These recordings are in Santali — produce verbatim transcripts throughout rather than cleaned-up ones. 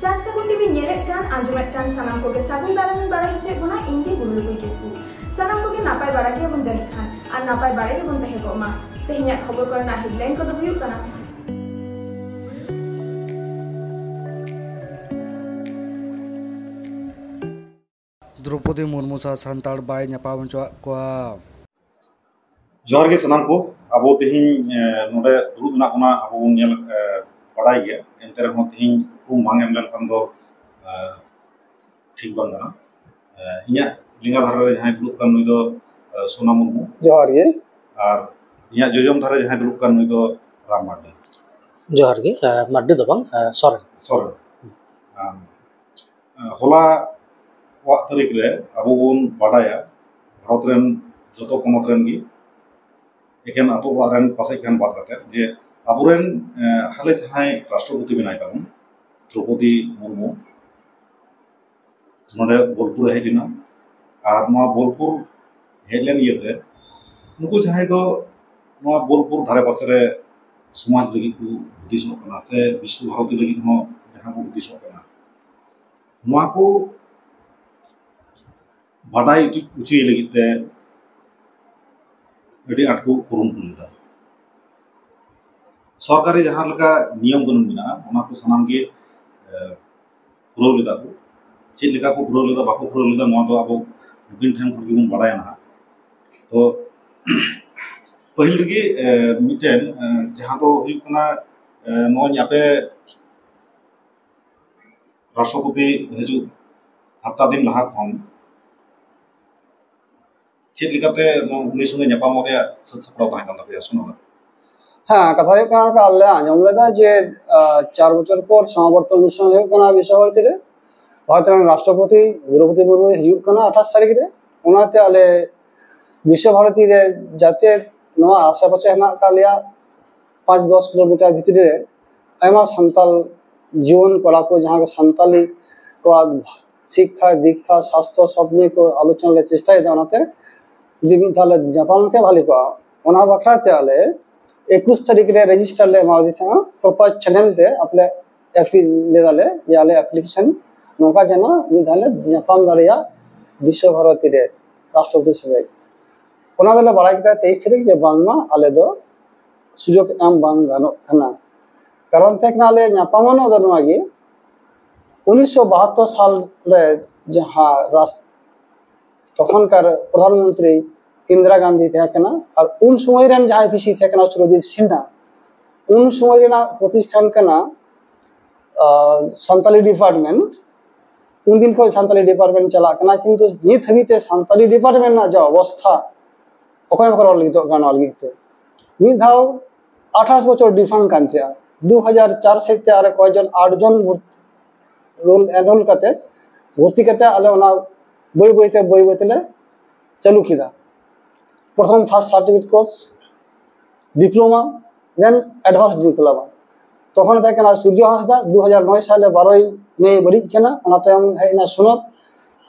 ᱥᱟᱨ ᱥᱟᱹᱜᱩᱱ ᱴᱤᱵᱷᱤ ᱧᱮᱞᱮᱫ ᱠᱟᱱ, ᱟᱸᱡᱚᱢᱮᱫ ᱠᱟᱱ ᱥᱟᱱᱟᱢ ᱠᱚᱜᱮ ᱥᱟᱹᱜᱩᱱ ᱫᱟᱨᱟᱢ ᱤᱧ ᱵᱟᱲᱟᱭ ᱦᱚᱪᱚᱭᱮᱫ ᱵᱚᱱᱟ, ᱤᱧ ᱜᱮ ᱜᱩᱨᱩ ᱞᱩᱜᱩᱭ ᱠᱤᱥᱠᱩ᱾ ᱥᱟᱱᱟᱢ ᱠᱚᱜᱮ ᱱᱟᱯᱟᱭ ᱵᱟᱲᱟ ᱜᱮᱵᱚᱱ ᱡᱟᱹᱱᱤᱡ ᱠᱷᱟᱱ, ᱟᱨ ᱱᱟᱯᱟᱭ ᱵᱟᱲᱟ ᱜᱮᱵᱚᱱ ᱛᱟᱦᱮᱸ ᱠᱚᱜ ᱢᱟ᱾ ᱛᱮᱦᱮᱧᱟᱜ ᱠᱷᱚᱵᱚᱨ ᱠᱚᱨᱮᱱᱟᱜ headline ᱠᱚᱫᱚ ᱦᱩᱭᱩᱜ ᱠᱟᱱᱟ᱾ ᱫᱨᱚᱯᱚᱫᱤ ᱢᱩᱨᱢᱩ ᱥᱟᱶ ᱥᱟᱱᱛᱟᱲ ᱵᱟᱭ ᱧᱟᱯᱟᱢ ᱦᱚᱪᱚᱣᱟᱜ ᱠᱚᱣᱟ᱾ ᱡᱚᱦᱟᱨ ᱜᱮ ᱥᱟᱱᱟᱢ ᱠᱚ᱾ ᱟᱵᱚ ᱛᱮᱦᱮᱧ, ᱮ, ᱱᱚᱰᱮ ᱫᱩᱲᱩᱵ ᱢᱮᱱᱟᱜ ᱵᱚᱱᱟ, ᱟᱵᱚ ᱵᱚᱱ ᱧᱮᱞ, ᱮ, ᱵᱟᱲᱟᱭ ᱜᱮᱭᱟ᱾ ᱮᱱᱛᱮ ᱨᱮᱦᱚᱸ ᱛᱮᱦᱮᱧ ᱦᱩᱠᱩᱢ ᱵᱟᱝ ᱮᱢ ᱞᱮᱱᱠᱷᱟᱱ ᱫᱚ, ᱮ, ᱴᱷᱤᱠ ᱵᱟᱝ ᱠᱟᱱᱟ᱾ ᱮ, ᱤᱧᱟᱹᱜ ᱞᱮᱸᱜᱟ ᱫᱷᱟᱨᱮ ᱨᱮ ᱡᱟᱦᱟᱸᱭ ᱫᱩᱲᱩᱵ ᱠᱟᱱ, ᱱᱩᱭ ᱫᱚ, ᱮ, ᱥᱳᱱᱟ ᱢᱩᱨᱢᱩ᱾ ᱡᱚᱦᱟᱨ ᱜᱮ᱾ ᱟᱨ ᱤᱧᱟᱹᱜ ᱡᱚᱡᱚᱢ ᱫᱷᱟᱨᱮ ᱡᱟᱦᱟᱸᱭ ᱫᱩᱲᱩᱵ ᱠᱟᱱ, ᱱᱩᱭ ᱫᱚ ᱨᱟᱢ ᱢᱟᱨᱰᱤ᱾ ᱡᱚᱦᱟᱨ ᱜᱮ᱾ ᱮ, ᱢᱟᱨᱰᱤ ᱫᱚ ᱵᱟᱝ, ᱮ, ᱥᱚᱨᱮᱱ᱾ ᱥᱚᱨᱮᱱ᱾ ᱟᱢ, ᱮ, ᱦᱚᱞᱟ ᱣᱟᱜ ᱛᱟᱹᱨᱤᱠᱷ ᱨᱮ ᱟᱵᱚ ᱵᱚᱱ ᱵᱟᱰᱟᱭᱟ, ᱵᱷᱟᱨᱚᱛ ᱨᱮᱱ ᱡᱚᱛᱚ ᱯᱚᱱᱚᱛ ᱨᱮᱱ ᱜᱮ, ᱮᱠᱮᱱ ᱟᱛᱳ ᱚᱲᱟᱜ ᱨᱮᱱ ᱯᱟᱥᱮᱡ ᱠᱷᱟᱱ ᱵᱟᱫ ᱠᱟᱛᱮ, ᱡᱮ ᱟᱵᱚᱨᱮᱱ, ᱮ, ᱦᱟᱞᱮ ᱡᱟᱦᱟᱸᱭ ᱨᱟᱥᱴᱨᱚᱯᱚᱛᱤ ᱢᱮᱱᱟᱭ ᱛᱟᱵᱚᱱ, ᱫᱨᱚᱯᱚᱫᱤ ᱢᱩᱨᱢᱩ, ᱱᱚᱰᱮ ᱵᱳᱞᱯᱩᱨ ᱮ ᱦᱮᱡ ᱞᱮᱱᱟ᱾ ᱟᱨ ᱱᱚᱣᱟ ᱵᱳᱞᱯᱩᱨ ᱦᱮᱡ ᱞᱮᱱ ᱤᱭᱟᱹᱛᱮ, ᱱᱩᱠᱩ ᱡᱟᱦᱟᱸᱭ ᱫᱚ ᱱᱚᱣᱟ ᱵᱳᱞᱯᱩᱨ ᱫᱷᱟᱨᱮ ᱯᱟᱥᱮ ᱨᱮ ᱥᱚᱢᱟᱡᱽ ᱞᱟᱹᱜᱤᱫ ᱠᱚ ᱦᱩᱫᱤᱥᱚᱜ ᱠᱟᱱᱟ, ᱥᱮ ᱵᱤᱥᱥᱚ ᱵᱷᱟᱨᱚᱛᱤ ᱞᱟᱹᱜᱤᱫ ᱦᱚᱸ ᱡᱟᱦᱟᱸ ᱠᱚ ᱦᱩᱫᱤᱥᱚᱜ ᱠᱟᱱᱟ, ᱱᱚᱣᱟ ᱠᱚ ᱵᱟᱰᱟᱭ ᱦᱚᱪᱚᱭ ᱞᱟᱹᱜᱤᱫ ᱛᱮ ᱟᱹᱰᱤ ᱟᱸᱴ ᱠᱚ ᱠᱩᱨᱩᱢᱩᱴᱩ ᱞᱮᱫᱟ᱾ ᱥᱚᱨᱠᱟᱨᱤ ᱡᱟᱦᱟᱸ ᱞᱮᱠᱟ ᱱᱤᱭᱚᱢ ᱠᱟᱹᱱᱩᱱ ᱢᱮᱱᱟᱜᱼᱟ, ᱚᱱᱟ ᱠᱚ ᱥᱟᱱᱟᱢ ᱜᱮ, ᱮ, ᱯᱩᱨᱟᱹᱣ ᱞᱮᱫᱟ ᱠᱚ᱾ ᱪᱮᱫ ᱞᱮᱠᱟ ᱠᱚ ᱯᱩᱨᱟᱹᱣ ᱞᱮᱫᱟ, ᱵᱟᱠᱚ ᱯᱩᱨᱟᱹᱣ ᱞᱮᱫᱟ, ᱱᱚᱣᱟ ᱫᱚ ᱟᱵᱚ ᱱᱩᱠᱤᱱ ᱴᱷᱮᱱ ᱠᱷᱚᱱ ᱜᱮᱵᱚᱱ ᱵᱟᱲᱟᱭᱟ ᱱᱟᱦᱟᱜ᱾ ᱛᱚ, ᱯᱟᱹᱦᱤᱞ ᱨᱮᱜᱮ, ᱮ, ᱢᱤᱫᱴᱮᱱ, ᱮ, ᱡᱟᱦᱟᱸ ᱫᱚ ᱦᱩᱭᱩᱜ ᱠᱟᱱᱟ, ᱮ, ᱱᱚᱜᱼᱚᱭ ᱟᱯᱮ ᱨᱟᱥᱴᱨᱚᱯᱚᱛᱤ ᱦᱤᱡᱩᱜ ᱦᱟᱯᱛᱟ ᱫᱤᱱ ᱞᱟᱦᱟ ᱠᱷᱚᱱ ᱪᱮᱫ ᱞᱮᱠᱟᱛᱮ ᱩᱱᱤ ᱥᱚᱸᱜᱮ ᱧᱟᱯᱟᱢᱚᱜ ᱨᱮᱭᱟᱜ ᱥᱟᱹᱛ ᱥᱟᱯᱲᱟᱣ ᱛᱟᱦᱮᱸ ᱠᱟᱱ ᱛᱟᱯᱮᱭᱟ, ᱥᱳᱱᱟ? ᱦᱮᱸ, ᱠᱟᱛᱷᱟ ᱦᱩᱭᱩᱜ ᱠᱟᱱᱟ, ᱟᱞᱮ ᱟᱸᱡᱚᱢ ᱞᱮᱫᱟ ᱡᱮ, ᱟᱸ, ᱪᱟᱨ ᱵᱚᱪᱷᱚᱨ ᱯᱚᱨ ᱥᱚᱢᱟᱵᱚᱨᱛᱚᱱ ᱩᱱᱤ ᱥᱚᱸᱜᱮ ᱦᱩᱭᱩᱜ ᱠᱟᱱᱟ ᱵᱤᱥᱥᱚ ᱵᱷᱟᱨᱚᱛᱤ ᱨᱮ, ᱵᱷᱟᱨᱚᱛ ᱨᱮᱱ ᱨᱟᱥᱴᱨᱚᱯᱚᱛᱤ ᱫᱨᱚᱯᱚᱫᱤ ᱢᱩᱨᱢᱩᱭ ᱦᱤᱡᱩᱜ ᱠᱟᱱᱟ ᱟᱴᱷᱟᱥ ᱛᱟᱹᱨᱤᱠᱷ ᱨᱮ᱾ ᱚᱱᱟᱛᱮ ᱟᱞᱮ ᱵᱤᱥᱥᱚ ᱵᱷᱟᱨᱚᱛᱤ ᱨᱮ ᱡᱟᱛᱮ ᱱᱚᱣᱟ ᱟᱥᱮ ᱯᱟᱥᱮ ᱦᱮᱱᱟᱜ ᱟᱠᱟᱫ ᱞᱮᱭᱟ ᱯᱟᱸᱪ ᱫᱚᱥ ᱠᱤᱞᱳᱢᱤᱴᱟᱨ ᱵᱷᱤᱛᱨᱤ ᱨᱮ ᱟᱭᱢᱟ ᱥᱟᱱᱛᱟᱞ ᱡᱩᱣᱟᱹᱱ ᱠᱚᱲᱟ ᱠᱚ, ᱡᱟᱦᱟᱸ ᱠᱚ ᱥᱟᱱᱛᱟᱞᱤ ᱠᱚᱣᱟᱜ ᱥᱤᱠᱠᱷᱟ, ᱫᱤᱠᱠᱷᱟ, ᱥᱟᱥᱛᱷᱚ ᱥᱚᱵ ᱱᱤᱭᱮ ᱠᱚ ᱟᱞᱳᱪᱚᱱᱟ ᱞᱮ ᱪᱮᱥᱴᱟᱭᱮᱫᱟ᱾ ᱚᱱᱟᱛᱮ ᱡᱩᱫᱤ ᱢᱤᱫ ᱫᱷᱟᱣ ᱞᱮ ᱧᱟᱯᱟᱢ ᱞᱮᱱᱠᱷᱟᱱ ᱵᱷᱟᱞᱮ ᱠᱚᱜᱼᱟ᱾ ᱚᱱᱟ ᱵᱟᱠᱷᱨᱟ ᱛᱮ ᱟᱞᱮ ᱮᱠᱩᱥ ᱛᱟᱹᱨᱤᱠᱷ ᱨᱮ ᱨᱮᱡᱤᱥᱴᱟᱨ ᱞᱮ ᱮᱢᱟᱣᱟᱫᱮ ᱛᱟᱦᱮᱸᱱᱟ, proper channel ᱛᱮ ᱟᱯᱮ ᱮᱯᱤᱞ ᱞᱮᱫᱟᱞᱮ ᱡᱮ ᱟᱞᱮ ᱮᱯᱞᱤᱠᱮᱥᱚᱱ ᱱᱚᱝᱠᱟ ᱡᱮᱱᱚ ᱢᱤᱫ ᱫᱷᱟᱣ ᱞᱮ ᱧᱟᱯᱟᱢ ᱫᱟᱲᱮᱭᱟᱜ ᱵᱤᱥᱥᱚ ᱵᱷᱟᱨᱚᱛᱤ ᱨᱮ ᱨᱟᱥᱴᱨᱚᱯᱚᱛᱤ ᱥᱚᱵᱷᱟᱭ᱾ ᱚᱱᱟ ᱫᱚᱞᱮ ᱵᱟᱲᱟᱭ ᱠᱮᱫᱟ ᱛᱮᱭᱤᱥ ᱛᱟᱹᱨᱤᱠᱷ ᱡᱮ ᱵᱟᱝᱢᱟ ᱟᱞᱮ ᱫᱚ ᱥᱩᱡᱳᱜᱽ ᱮᱢ ᱵᱟᱝ ᱜᱟᱱᱚᱜ ᱠᱟᱱᱟ᱾ ᱠᱟᱨᱚᱱ ᱛᱟᱦᱮᱸ ᱠᱟᱱᱟ ᱟᱞᱮ ᱧᱟᱯᱟᱢᱚᱜ ᱫᱚ ᱱᱚᱣᱟ ᱜᱮ, ᱩᱱᱤᱥᱥᱚ ᱵᱟᱦᱟᱛᱛᱳᱨ ᱥᱟᱞ ᱨᱮ ᱡᱟᱦᱟᱸ ᱨᱟᱥ-, ᱛᱚᱠᱷᱚᱱᱠᱟᱨ ᱯᱨᱚᱫᱷᱟᱱ ᱢᱚᱱᱛᱨᱤ ᱤᱱᱫᱤᱨᱟ ᱜᱟᱱᱫᱷᱤ ᱛᱟᱦᱮᱸ ᱠᱟᱱᱟ, ᱟᱨ ᱩᱱ ᱥᱚᱢᱚᱭ ᱨᱮᱱ ᱡᱟᱦᱟᱸᱭ ᱵᱤᱥᱤ ᱛᱟᱦᱮᱸ ᱠᱟᱱᱟ ᱥᱩᱨᱚᱡᱤᱛ ᱥᱤᱱᱦᱟ, ᱩᱱ ᱥᱚᱢᱚᱭ ᱨᱮᱱᱟᱜ ᱯᱨᱚᱛᱤᱥᱴᱷᱟᱱ ᱠᱟᱱᱟ ᱥᱟᱱᱛᱟᱞᱤ ᱰᱤᱯᱟᱨᱴᱢᱮᱱᱴ᱾ ᱩᱱᱫᱤᱱ ᱠᱷᱚᱱ ᱥᱟᱱᱛᱟᱞᱤ ᱰᱤᱯᱟᱨᱴᱢᱮᱱᱴ ᱪᱟᱞᱟᱜ ᱠᱟᱱᱟ, ᱠᱤᱱᱛᱩ ᱱᱤᱛ ᱦᱟᱹᱵᱤᱡ ᱛᱮ ᱥᱟᱱᱛᱟᱞᱤ ᱰᱤᱯᱟᱨᱴᱢᱮᱱᱴ ᱨᱮᱱᱟᱜ ᱡᱟ ᱚᱵᱚᱥᱛᱷᱟ, ᱚᱠᱚᱭ ᱦᱚᱸ ᱵᱟᱠᱚ ᱨᱚᱲ ᱞᱟᱹᱜᱤᱫᱚᱜ ᱠᱟᱱᱟ ᱱᱚᱣᱟ ᱞᱟᱹᱜᱤᱫ ᱛᱮ᱾ ᱢᱤᱫ ᱫᱷᱟᱣ ᱟᱴᱷᱟᱥ ᱵᱚᱪᱷᱚᱨ ᱰᱤᱯᱷᱟᱝ ᱠᱟᱱ ᱛᱟᱦᱮᱸᱜᱼᱟ, ᱫᱩ ᱦᱟᱡᱟᱨ ᱪᱟᱨ ᱥᱮᱫ ᱛᱮ ᱟᱨ ᱠᱚᱭᱮᱠ ᱡᱚᱱ ᱟᱴ ᱡᱚᱱ ᱨᱳᱞ ᱮᱱᱨᱳᱞ ᱠᱟᱛᱮ ᱵᱷᱚᱨᱛᱤ ᱠᱟᱛᱮ ᱟᱞᱮ ᱚᱱᱟ ᱵᱟᱹᱭ ᱵᱟᱹᱭᱛᱮ ᱵᱟᱹᱭ ᱵᱟᱹᱭ ᱛᱮᱞᱮ ᱪᱟᱹᱞᱩ ᱠᱮᱫᱟ᱾ ᱯᱨᱚᱛᱷᱚᱢ ᱯᱷᱟᱥᱴ ᱥᱟᱨᱴᱤᱯᱷᱤᱠᱮᱴ ᱠᱳᱨᱥ, ᱰᱤᱯᱞᱳᱢᱟ, ᱫᱮᱱ ᱮᱰᱵᱷᱟᱱᱥ ᱰᱤᱯᱞᱳᱢᱟ᱾ ᱛᱚᱠᱷᱚᱱ ᱛᱟᱦᱮᱸ ᱠᱟᱱᱟ ᱥᱩᱨᱡᱚ ᱦᱟᱸᱥᱫᱟ, ᱫᱩ ᱦᱟᱡᱟᱨ ᱱᱚᱭ ᱥᱟᱞᱮ ᱵᱟᱨᱚᱭ ᱢᱮ ᱵᱟᱹᱲᱤᱡ ᱠᱟᱱᱟ, ᱚᱱᱟ ᱛᱟᱭᱚᱢ ᱦᱮᱡ ᱮᱱᱟ ᱥᱩᱱᱚᱛ,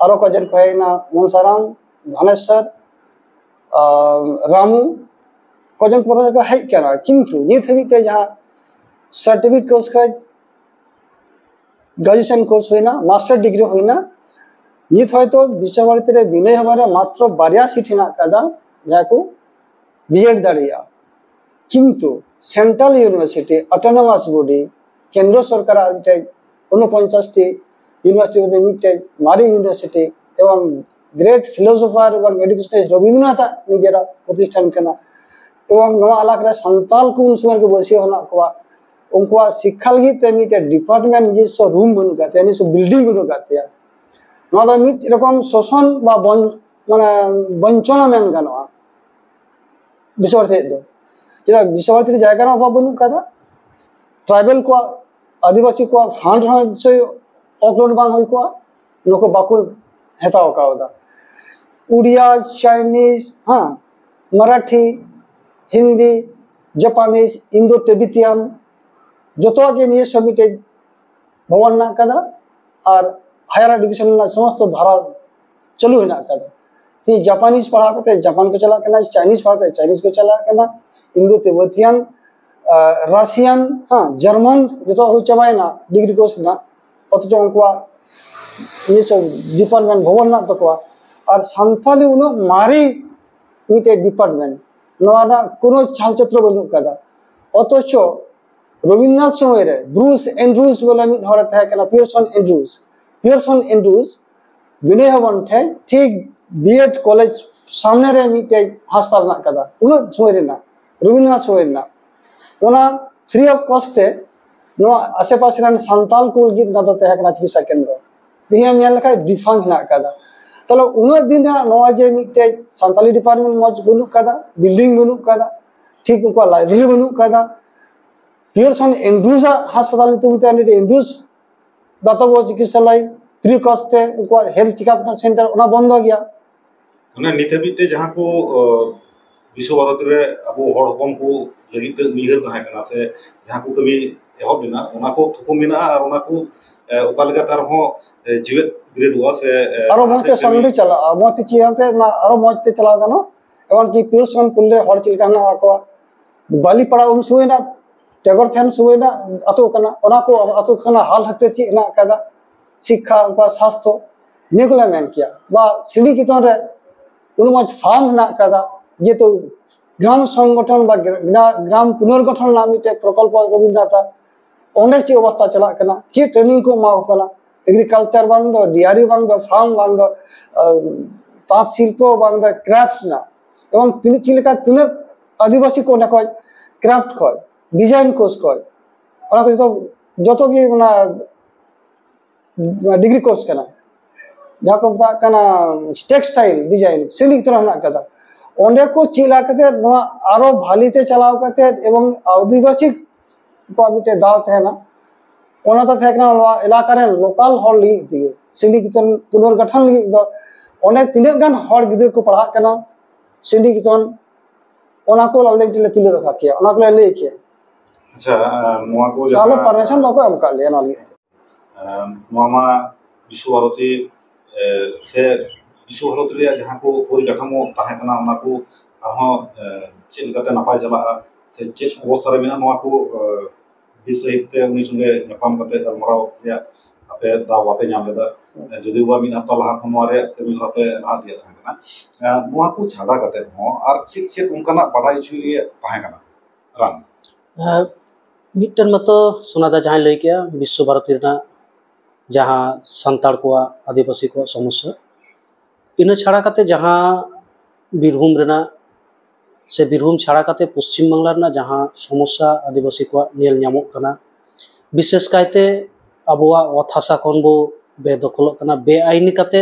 ᱟᱨᱚ ᱠᱚᱭᱮᱠ ᱡᱚᱱ ᱠᱚ ᱦᱮᱡ ᱮᱱᱟ ᱢᱚᱱᱥᱟᱨᱟᱢ, ᱫᱷᱟᱱᱮᱥᱥᱚᱨ, ᱟᱨ ᱨᱟᱢᱩ, ᱠᱚᱭᱮᱠ ᱡᱚᱱ ᱯᱨᱚᱯᱷᱮᱥᱚᱨ ᱠᱚ ᱦᱮᱡ ᱠᱟᱱᱟ, ᱠᱤᱱᱛᱩ ᱱᱤᱛ ᱦᱟᱹᱵᱤᱡ ᱛᱮ ᱡᱟᱦᱟᱸ ᱥᱟᱨᱴᱤᱯᱷᱤᱠᱮᱴ ᱠᱳᱨᱥ ᱠᱷᱚᱡ ᱜᱨᱮᱡᱩᱭᱮᱥᱚᱱ ᱠᱳᱨᱥ ᱦᱩᱭᱱᱟ, ᱢᱟᱥᱴᱟᱨ ᱰᱤᱜᱽᱨᱤ ᱦᱩᱭᱱᱟ, ᱱᱤᱛ ᱦᱚᱭᱛᱳ ᱵᱤᱥᱥᱚ ᱵᱷᱟᱨᱚᱛᱤ ᱨᱮ ᱵᱤᱱᱚᱭ ᱵᱷᱚᱵᱚᱱ ᱨᱮ ᱢᱟᱛᱨᱚ ᱵᱟᱨᱭᱟ ᱥᱤᱴ ᱦᱮᱱᱟᱜ ᱟᱠᱟᱫᱟ ᱡᱟᱦᱟᱸ ᱠᱚ ᱵᱤᱭᱮᱰ ᱫᱟᱲᱮᱭᱟᱜᱼᱟ, ᱠᱤᱱᱛᱩ ᱥᱮᱱᱴᱨᱟᱞ ᱤᱭᱩᱱᱤᱵᱷᱟᱨᱥᱤᱴᱤ, ᱚᱴᱳᱱᱚᱢᱟᱥ ᱵᱚᱰᱤ, ᱠᱮᱱᱫᱨᱚ ᱥᱚᱨᱠᱟᱨᱟᱜ ᱢᱤᱫᱴᱮᱡ ᱩᱱᱚᱯᱚᱧᱪᱟᱥ ᱴᱤ ᱤᱭᱩᱱᱤᱵᱷᱟᱨᱥᱤᱴᱤ ᱢᱚᱫᱽᱫᱷᱮ ᱢᱤᱫᱴᱮᱡ ᱢᱟᱨᱮ ᱤᱭᱩᱱᱤᱵᱷᱟᱨᱥᱤᱴᱤ ᱮᱵᱚᱝ ᱜᱨᱮᱴ ᱯᱷᱤᱞᱳᱥᱚᱯᱷᱟᱨ ᱮᱵᱚᱝ ᱮᱰᱩᱠᱮᱥᱚᱱᱟᱞᱤᱥᱴ ᱨᱚᱵᱤᱱᱫᱨᱚᱱᱟᱛᱷᱟᱜ ᱱᱤᱡᱮᱨᱟᱜ ᱯᱨᱚᱛᱤᱥᱴᱷᱟᱱ ᱠᱟᱱᱟ᱾ ᱮᱵᱚᱝ ᱱᱚᱣᱟ ᱮᱞᱟᱠᱟ ᱨᱮ ᱥᱟᱱᱛᱟᱞ ᱠᱚ ᱩᱱ ᱥᱚᱢᱚᱭ ᱨᱮᱠᱚ ᱵᱟᱹᱥᱤ ᱦᱮᱱᱟᱜ ᱠᱚᱣᱟ, ᱩᱱᱠᱩᱣᱟᱜ ᱥᱤᱠᱠᱷᱟ ᱞᱟᱹᱜᱤᱫ ᱛᱮ ᱢᱤᱫᱴᱮᱡ ᱰᱤᱯᱟᱨᱴᱢᱮᱱᱴ, ᱱᱤᱡᱮᱥᱥᱚ ᱨᱩᱢ ᱵᱟᱹᱱᱩᱜ ᱟᱠᱟᱫ ᱛᱟᱭᱟ, ᱱᱤᱡᱮᱥᱥᱚ ᱵᱤᱞᱰᱤᱝ ᱵᱟᱹᱱᱩᱜ ᱟᱠᱟᱫ ᱛᱟᱭᱟ᱾ ᱱᱚᱣᱟ ᱫᱚ ᱢᱤᱫ ᱨᱚᱠᱚᱢ ᱥᱳᱥᱚᱱ ᱵᱟ ᱵᱚᱧ-, ᱢᱟᱱᱮ ᱵᱚᱧᱪᱚᱱᱟ ᱢᱮᱱ ᱜᱟᱱᱚᱜᱼᱟ ᱵᱤᱥᱥᱚ ᱵᱷᱟᱨᱚᱛᱤ ᱫᱚ᱾ ᱪᱮᱫᱟᱜ ᱵᱤᱥᱥᱚ ᱵᱷᱟᱨᱚᱛᱤ ᱨᱮ ᱡᱟᱭᱜᱟ ᱨᱮᱱᱟᱜ ᱚᱵᱷᱟᱵ ᱵᱟᱹᱱᱩᱜ ᱟᱠᱟᱫᱟ, ᱴᱨᱟᱭᱵᱮᱞ ᱠᱚᱣᱟᱜ, ᱟᱹᱫᱤᱵᱟᱹᱥᱤ ᱠᱚᱣᱟᱜ ᱯᱷᱟᱱᱰ ᱦᱚᱸ ᱱᱤᱥᱪᱚᱭ ᱚᱠᱞᱚᱱ ᱵᱟᱝ ᱦᱩᱭ ᱠᱚᱜᱼᱟ, ᱱᱩᱠᱩ ᱵᱟᱠᱚ ᱦᱟᱛᱟᱣ ᱠᱟᱣᱫᱟ᱾ ᱩᱲᱤᱭᱟ, ᱪᱟᱭᱱᱤᱡᱽ, ᱦᱮᱸ, ᱢᱟᱨᱟᱴᱷᱤ, ᱦᱤᱱᱫᱤ, ᱡᱟᱯᱟᱱᱤᱡᱽ, ᱤᱱᱫᱳ ᱛᱤᱵᱮᱛᱤᱭᱟᱱ, ᱡᱚᱛᱚᱣᱟᱜ ᱜᱮ ᱱᱤᱭᱟᱹ ᱥᱚᱵ ᱢᱤᱫᱴᱮᱡ ᱵᱷᱚᱵᱚᱱ ᱦᱮᱱᱟᱜ ᱟᱠᱟᱫᱟ᱾ ᱟᱨ ᱦᱟᱭᱟᱨ ᱮᱰᱩᱠᱮᱥᱚᱱ ᱨᱮᱱᱟᱜ ᱥᱚᱢᱚᱥᱛᱚ ᱫᱷᱟᱨᱟ ᱪᱟᱹᱞᱩ ᱦᱮᱱᱟᱜ ᱟᱠᱟᱫᱟ᱾ ᱛᱮ ᱡᱟᱯᱟᱱᱤᱡᱽ ᱯᱟᱲᱦᱟᱣ ᱠᱟᱛᱮ ᱡᱟᱯᱟᱱ ᱠᱚ ᱪᱟᱞᱟᱜ ᱠᱟᱱᱟ, ᱪᱟᱭᱱᱤᱡᱽ ᱯᱟᱲᱦᱟᱣ ᱠᱟᱛᱮ ᱪᱟᱭᱱᱤᱡᱽ ᱠᱚ ᱪᱟᱞᱟᱜ ᱠᱟᱱᱟ, ᱤᱱᱫᱳ ᱛᱤᱵᱮᱛᱤᱭᱟᱱ ᱨᱟᱥᱤᱭᱟᱱ, ᱦᱮᱸ, ᱡᱟᱨᱢᱟᱱ, ᱡᱚᱛᱚ ᱦᱩᱭ ᱪᱟᱵᱟᱭᱮᱱᱟ ᱰᱤᱜᱽᱨᱤ ᱠᱳᱨᱥ ᱨᱮᱱᱟᱜ, ᱚᱛᱷᱚᱪᱚ ᱩᱱᱠᱩᱣᱟᱜ ᱱᱤᱭᱟᱹ ᱥᱚᱵ ᱰᱤᱯᱟᱨᱴᱢᱮᱱᱴ ᱵᱷᱚᱵᱚᱱ ᱢᱮᱱᱟᱜ ᱛᱟᱠᱚᱣᱟ᱾ ᱟᱨ ᱥᱟᱱᱛᱟᱞᱤ ᱩᱱᱟᱹᱜ ᱢᱟᱨᱮ ᱢᱤᱫᱴᱮᱡ ᱰᱤᱯᱟᱨᱴᱢᱮᱱᱴ, ᱱᱚᱣᱟ ᱨᱮᱱᱟᱜ ᱠᱳᱱᱳ ᱪᱟᱞᱪᱤᱛᱨᱚ ᱵᱟᱹᱱᱩᱜ ᱠᱟᱫᱟ᱾ ᱚᱛᱷᱚᱪᱚ ᱨᱚᱵᱤᱱᱫᱨᱚᱱᱟᱛᱷ ᱥᱚᱢᱚᱭ ᱨᱮ ᱵᱨᱩᱥ ᱮᱱᱰᱨᱩᱥ ᱵᱚᱞᱮ ᱢᱤᱫ ᱦᱚᱲᱮ ᱛᱟᱦᱮᱸ ᱠᱟᱱᱟ, ᱯᱤᱭᱟᱨᱥᱚᱱ ᱮᱱᱰᱨᱩᱥ, ᱯᱤᱭᱟᱨᱥᱚᱱ ᱮᱱᱰᱨᱩᱥ ᱵᱤᱱᱚᱭ ᱵᱷᱚᱵᱚᱱ ᱴᱷᱮᱱ ᱴᱷᱤᱠ ᱵᱤᱭᱮᱰ ᱠᱚᱞᱮᱡᱽ ᱥᱟᱢᱱᱮ ᱨᱮ ᱢᱤᱫᱴᱮᱡ ᱦᱟᱥᱯᱟᱛᱟᱞ ᱢᱮᱱᱟᱜ ᱠᱟᱫᱟ, ᱩᱱᱟᱹᱜ ᱥᱚᱢᱚᱭ ᱨᱮᱱᱟᱜ, ᱨᱚᱵᱤᱱᱫᱨᱚᱱᱟᱛᱷ ᱥᱚᱢᱚᱭ ᱨᱮᱱᱟᱜ᱾ ᱚᱱᱟ ᱯᱷᱨᱤ ᱚᱯᱷ ᱠᱚᱥᱴ ᱛᱮ ᱱᱚᱣᱟ ᱟᱥᱮᱯᱟᱥᱮ ᱨᱮᱱ ᱥᱟᱱᱛᱟᱞ ᱠᱚ ᱞᱟᱹᱜᱤᱫ ᱚᱱᱟ ᱫᱚ ᱛᱟᱦᱮᱸ ᱠᱟᱱᱟ ᱪᱤᱠᱤᱛᱥᱟ ᱠᱮᱱᱫᱨᱚ᱾ ᱛᱮᱦᱮᱧ ᱮᱢ ᱧᱮᱞ ᱞᱮᱠᱷᱟᱡ ᱰᱤᱯᱷᱟᱝ ᱦᱮᱱᱟᱜ ᱟᱠᱟᱫᱟ᱾ ᱛᱟᱦᱞᱮ ᱩᱱᱟᱹᱜ ᱫᱤᱱ ᱨᱮᱱᱟᱜ ᱱᱚᱣᱟ ᱡᱮ ᱢᱤᱫᱴᱮᱡ ᱥᱟᱱᱛᱟᱞᱤ ᱰᱤᱯᱟᱨᱴᱢᱮᱱᱴ ᱢᱚᱡᱽ ᱵᱟᱹᱱᱩᱜ ᱟᱠᱟᱫᱟ, ᱵᱤᱞᱰᱤᱝ ᱵᱟᱹᱱᱩᱜ ᱟᱠᱟᱫᱟ, ᱴᱷᱤᱠ ᱩᱱᱠᱩᱣᱟᱜ ᱞᱟᱭᱵᱨᱮᱨᱤ ᱵᱟᱹᱱᱩᱜ ᱟᱠᱟᱫᱟ, ᱯᱤᱭᱟᱨᱥᱚᱱ ᱮᱱᱰᱨᱩᱡᱽ ᱟᱜ ᱦᱟᱥᱯᱟᱛᱟᱞ ᱧᱩᱛᱩᱢ ᱛᱮ ᱢᱤᱫᱴᱮᱡ ᱮᱱᱰᱨᱩᱡᱽ ᱫᱟᱛᱚᱵᱚ ᱪᱤᱠᱤᱛᱥᱟᱞᱚᱭ ᱯᱷᱨᱤ ᱠᱚᱥᱴ ᱛᱮ ᱩᱱᱠᱩᱣᱟᱜ ᱦᱮᱞᱛᱷ ᱪᱮᱠᱟᱯ ᱨᱮᱱᱟᱜ ᱥᱮᱱᱴᱟᱨ ᱚᱱᱟ ᱵᱚᱱᱫᱚ ᱜᱮᱭᱟ᱾ ᱢᱟᱱᱮ ᱱᱤᱛ ᱦᱟᱹᱵᱤᱡ ᱛᱮ ᱡᱟᱦᱟᱸ ᱠᱚ ᱵᱤᱥᱥᱚ ᱵᱷᱟᱨᱚᱛᱤ ᱨᱮ ᱟᱵᱚ ᱦᱚᱲ ᱦᱚᱯᱚᱱ ᱠᱚ ᱞᱟᱹᱜᱤᱫ ᱛᱮ ᱩᱭᱦᱟᱹᱨ ᱛᱟᱦᱮᱸ ᱠᱟᱱᱟ ᱥᱮ ᱡᱟᱦᱟᱸ ᱠᱚ ᱠᱟᱹᱢᱤ ᱮᱦᱚᱵ ᱞᱮᱱᱟ, ᱚᱱᱟ ᱠᱚ ᱛᱷᱩᱠᱩᱢ ᱢᱮᱱᱟᱜᱼᱟ ᱟᱨ ᱚᱱᱟ ᱠᱚ ᱚᱠᱟ ᱞᱮᱠᱟᱛᱮ ᱟᱨᱦᱚᱸ ᱡᱤᱣᱮᱫ ᱵᱤᱨᱤᱫᱚᱜᱼᱟ ᱥᱮ ᱟᱨᱚ ᱢᱚᱡᱽ ᱛᱮ ᱥᱟᱢᱱᱮ ᱪᱟᱞᱟᱜᱼᱟ, ᱢᱚᱡᱽ ᱛᱮ ᱪᱤᱠᱟᱹᱛᱮ ᱚᱱᱟ ᱟᱨᱚ ᱢᱚᱡᱽ ᱛᱮ ᱪᱟᱞᱟᱣ ᱜᱟᱱᱚᱜ᱾ ᱮᱢᱚᱱ ᱠᱤ ᱯᱤᱭᱳᱨᱥᱚᱱ ᱯᱩᱞ ᱨᱮ ᱦᱚᱲ ᱪᱮᱫ ᱞᱮᱠᱟ ᱦᱮᱱᱟᱜ ᱠᱚᱣᱟ, ᱵᱟᱹᱞᱤᱯᱟᱲᱟ ᱩᱱ ᱥᱚᱢᱚᱭ ᱨᱮᱱᱟᱜ ᱴᱮᱜᱚᱨ ᱛᱟᱦᱮᱱ ᱥᱚᱢᱚᱭ ᱨᱮᱱᱟᱜ ᱟᱹᱛᱩ ᱠᱟᱱᱟ, ᱚᱱᱟ ᱠᱚ ᱟᱹᱛᱩ ᱠᱷᱚᱱᱟᱜ ᱦᱟᱞ ᱦᱟᱹᱛᱤᱭᱟᱹᱨ ᱪᱮᱫ ᱦᱮᱱᱟᱜ ᱟᱠᱟᱫᱟ, ᱥᱤᱠᱠᱷᱟ, ᱩᱱᱠᱩᱣᱟᱜ ᱥᱟᱥᱛᱷᱚ, ᱱᱤᱭᱟᱹ ᱠᱚᱞᱮ ᱢᱮᱱ ᱠᱮᱭᱟ᱾ ᱵᱟ ᱥᱤᱱᱤᱠᱮᱛᱚᱱ ᱨᱮ ᱩᱱᱟᱹᱜ ᱢᱚᱡᱽ ᱯᱷᱟᱨᱢ ᱦᱮᱱᱟᱜ ᱟᱠᱟᱫᱟ, ᱡᱮᱦᱮᱛᱩ ᱜᱨᱟᱢ ᱥᱚᱝᱜᱚᱴᱷᱚᱱ ᱵᱟ ᱜᱨᱟ- ᱜᱨᱟᱢ ᱯᱩᱱᱚᱨᱜᱚᱴᱷᱚᱱ ᱨᱮᱱᱟᱜ ᱢᱤᱫᱴᱮᱡ ᱯᱨᱚᱠᱚᱞᱯᱚ ᱨᱚᱵᱤᱱᱫᱨᱚᱱᱟᱛᱷ, ᱚᱸᱰᱮ ᱪᱮᱫ ᱚᱵᱚᱥᱛᱟ ᱪᱟᱞᱟᱜ ᱠᱟᱱᱟ, ᱪᱮᱫ ᱴᱨᱮᱱᱤᱝ ᱠᱚ ᱮᱢᱟ ᱠᱚ ᱠᱟᱱᱟ, ᱮᱜᱽᱨᱤᱠᱟᱞᱪᱟᱨ ᱵᱟᱝ ᱫᱚ, ᱰᱮᱭᱟᱨᱤ ᱵᱟᱝ ᱫᱚ, ᱯᱷᱟᱨᱢ ᱵᱟᱝ ᱫᱚ, ᱟᱸ, ᱛᱟᱸᱛ ᱥᱤᱞᱯᱚ ᱵᱟᱝ ᱫᱚ, ᱠᱨᱟᱯᱷᱴ ᱨᱮᱱᱟᱜ, ᱮᱵᱚᱝ ᱛᱤᱱᱟᱹᱜ ᱪᱮᱫ ᱞᱮᱠᱟ ᱛᱤᱱᱟᱹᱜ ᱟᱹᱫᱤᱵᱟᱹᱥᱤ ᱠᱚ ᱚᱸᱰᱮ ᱠᱷᱚᱡ ᱠᱨᱟᱯᱷᱴ ᱠᱷᱚᱡ, ᱰᱤᱡᱟᱭᱤᱱ ᱠᱳᱨᱥ ᱠᱷᱚᱡ, ᱚᱱᱟ ᱠᱚ ᱡᱚᱛᱚ, ᱡᱚᱛᱚ ᱜᱮ ᱚᱱᱟ ᱰᱤᱜᱽᱨᱤ ᱠᱳᱨᱥ ᱠᱟᱱᱟ, ᱡᱟᱦᱟᱸ ᱠᱚ ᱢᱮᱛᱟᱜ ᱠᱟᱱᱟ ᱴᱮᱠᱥᱴᱟᱭᱤᱞ ᱰᱤᱡᱟᱭᱤᱱ, ᱥᱤᱱᱤᱠᱮᱛᱚᱱ ᱨᱮ ᱦᱮᱱᱟᱜ ᱟᱠᱟᱫᱟ᱾ ᱚᱸᱰᱮ ᱠᱚ ᱪᱮᱫ ᱞᱮᱠᱟ ᱠᱟᱛᱮ ᱱᱚᱣᱟ ᱟᱨᱚ ᱵᱷᱟᱞᱤ ᱛᱮ ᱪᱟᱞᱟᱣ ᱠᱟᱛᱮ ᱮᱵᱚᱝ ᱟᱹᱫᱤᱵᱟᱹᱥᱤ ᱠᱚᱣᱟᱜ ᱢᱤᱫᱴᱮᱡ ᱫᱟᱣ ᱛᱟᱦᱮᱱᱟ, ᱚᱱᱟ ᱫᱚ ᱛᱟᱦᱮᱸ ᱠᱟᱱᱟ ᱱᱚᱣᱟ ᱮᱞᱟᱠᱟ ᱨᱮᱱ ᱞᱳᱠᱟᱞ ᱦᱚᱲ ᱞᱟᱹᱜᱤᱫ ᱛᱮᱜᱮ, ᱥᱤᱱᱤᱠᱮᱛᱚᱱ ᱯᱩᱱᱚᱨᱜᱚᱴᱷᱚᱱ ᱞᱟᱹᱜᱤᱫ ᱫᱚ᱾ ᱚᱸᱰᱮ ᱛᱤᱱᱟᱹᱜ ᱜᱟᱱ ᱦᱚᱲ ᱜᱤᱫᱽᱨᱟᱹ ᱠᱚ ᱯᱟᱲᱦᱟᱜ ᱠᱟᱱᱟ ᱥᱤᱱᱤᱠᱮᱛᱚᱱ, ᱚᱱᱟ ᱠᱚ ᱟᱞᱮ ᱢᱤᱫᱴᱮᱡ ᱞᱮ ᱛᱩᱞᱟᱹ ᱨᱟᱠᱟᱵ ᱠᱮᱭᱟ, ᱚᱱᱟ ᱠᱚᱞᱮ ᱞᱟᱹᱭ ᱠᱮᱭᱟ᱾ ᱟᱪᱪᱷᱟ, ᱱᱚᱣᱟ ᱠᱚ ᱛᱟᱦᱞᱮ ᱯᱟᱨᱢᱤᱥᱚᱱ ᱵᱟᱠᱚ ᱮᱢ ᱟᱠᱟᱫ ᱞᱮᱭᱟ ᱱᱚᱣᱟ ᱞᱟᱹᱜᱤᱫ᱾ ᱱᱚᱣᱟ ᱢᱟ ᱵᱤᱥᱥᱚ ᱵᱷᱟᱨᱚᱛᱤ ᱥᱮ ᱵᱤᱥᱥᱚ ᱵᱷᱟᱨᱚᱛᱤ ᱨᱮᱭᱟᱜ ᱡᱟᱦᱟᱸ ᱠᱚ ᱯᱚᱨᱤᱠᱟᱴᱷᱟᱢᱳ ᱛᱟᱦᱮᱸ ᱠᱟᱱᱟ, ᱚᱱᱟ ᱠᱚ ᱟᱨᱦᱚᱸ ᱪᱮᱫ ᱞᱮᱠᱟᱛᱮ ᱱᱟᱯᱟᱭ ᱪᱟᱞᱟᱜᱼᱟ, ᱥᱮ ᱪᱮᱫ ᱚᱵᱚᱥᱛᱷᱟ ᱨᱮ ᱢᱮᱱᱟᱜᱼᱟ, ᱱᱚᱣᱟ ᱠᱚ ᱵᱤᱥᱚᱭ ᱛᱮ ᱩᱱᱤ ᱥᱚᱸᱜᱮ ᱧᱟᱯᱟᱢ ᱠᱟᱛᱮ ᱜᱟᱞᱢᱟᱨᱟᱣ ᱨᱮᱭᱟᱜ ᱟᱯᱮ ᱫᱟᱣ ᱵᱟᱯᱮ ᱧᱟᱢ ᱞᱮᱫᱟ᱾ ᱡᱩᱫᱤ ᱵᱟ ᱢᱤᱫ ᱦᱟᱯᱛᱟ ᱞᱟᱦᱟ ᱠᱷᱚᱱ ᱱᱚᱣᱟ ᱨᱮᱭᱟᱜ ᱠᱟᱹᱢᱤ ᱦᱚᱨᱟ ᱯᱮ ᱞᱟᱦᱟ ᱤᱫᱤᱭᱮᱫ ᱛᱟᱦᱮᱸ ᱠᱟᱱᱟ, ᱱᱚᱣᱟ ᱠᱚ ᱪᱷᱟᱰᱟ ᱠᱟᱛᱮ ᱦᱚᱸ ᱟᱨ ᱪᱮᱫ ᱪᱮᱫ ᱚᱱᱠᱟᱱᱟᱜ ᱵᱟᱰᱟᱭ ᱦᱚᱪᱚᱭ ᱨᱮᱭᱟᱜ ᱛᱟᱦᱮᱸ ᱠᱟᱱᱟ? ᱨᱟᱱ᱾ ᱟᱨ ᱢᱤᱫᱴᱮᱱ ᱢᱟᱛᱚ ᱥᱳᱱᱟᱫᱟ ᱡᱟᱦᱟᱸᱭ ᱞᱟᱹᱭ ᱠᱮᱜᱼᱟ, ᱵᱤᱥᱥᱚ ᱵᱷᱟᱨᱚᱛᱤ ᱨᱮᱱᱟᱜ ᱡᱟᱦᱟᱸ ᱥᱟᱱᱛᱟᱲ ᱠᱚᱣᱟᱜ, ᱟᱹᱫᱤᱵᱟᱹᱥᱤ ᱠᱚᱣᱟᱜ ᱥᱚᱢᱚᱥᱥᱟ, ᱤᱱᱟᱹ ᱪᱷᱟᱲᱟ ᱠᱟᱛᱮ ᱡᱟᱦᱟᱸ ᱵᱤᱨᱵᱷᱩᱢ ᱨᱮᱱᱟᱜ ᱥᱮ ᱵᱤᱨᱵᱷᱩᱢ ᱪᱷᱟᱲᱟ ᱠᱟᱛᱮ ᱯᱚᱥᱪᱤᱢ ᱵᱟᱝᱞᱟ ᱨᱮᱱᱟᱜ ᱡᱟᱦᱟᱸ ᱥᱚᱢᱚᱥᱥᱟ ᱟᱹᱫᱤᱵᱟᱹᱥᱤ ᱠᱚᱣᱟᱜ ᱧᱮᱞ ᱧᱟᱢᱚᱜ ᱠᱟᱱᱟ, ᱵᱤᱥᱮᱥ ᱠᱟᱭᱛᱮ ᱟᱵᱚᱣᱟᱜ ᱚᱛ ᱦᱟᱥᱟ ᱠᱷᱚᱱ ᱵᱚ ᱵᱮᱫᱚᱠᱷᱚᱞᱚᱜ ᱠᱟᱱᱟ, ᱵᱮᱟᱭᱤᱱᱤ ᱠᱟᱛᱮ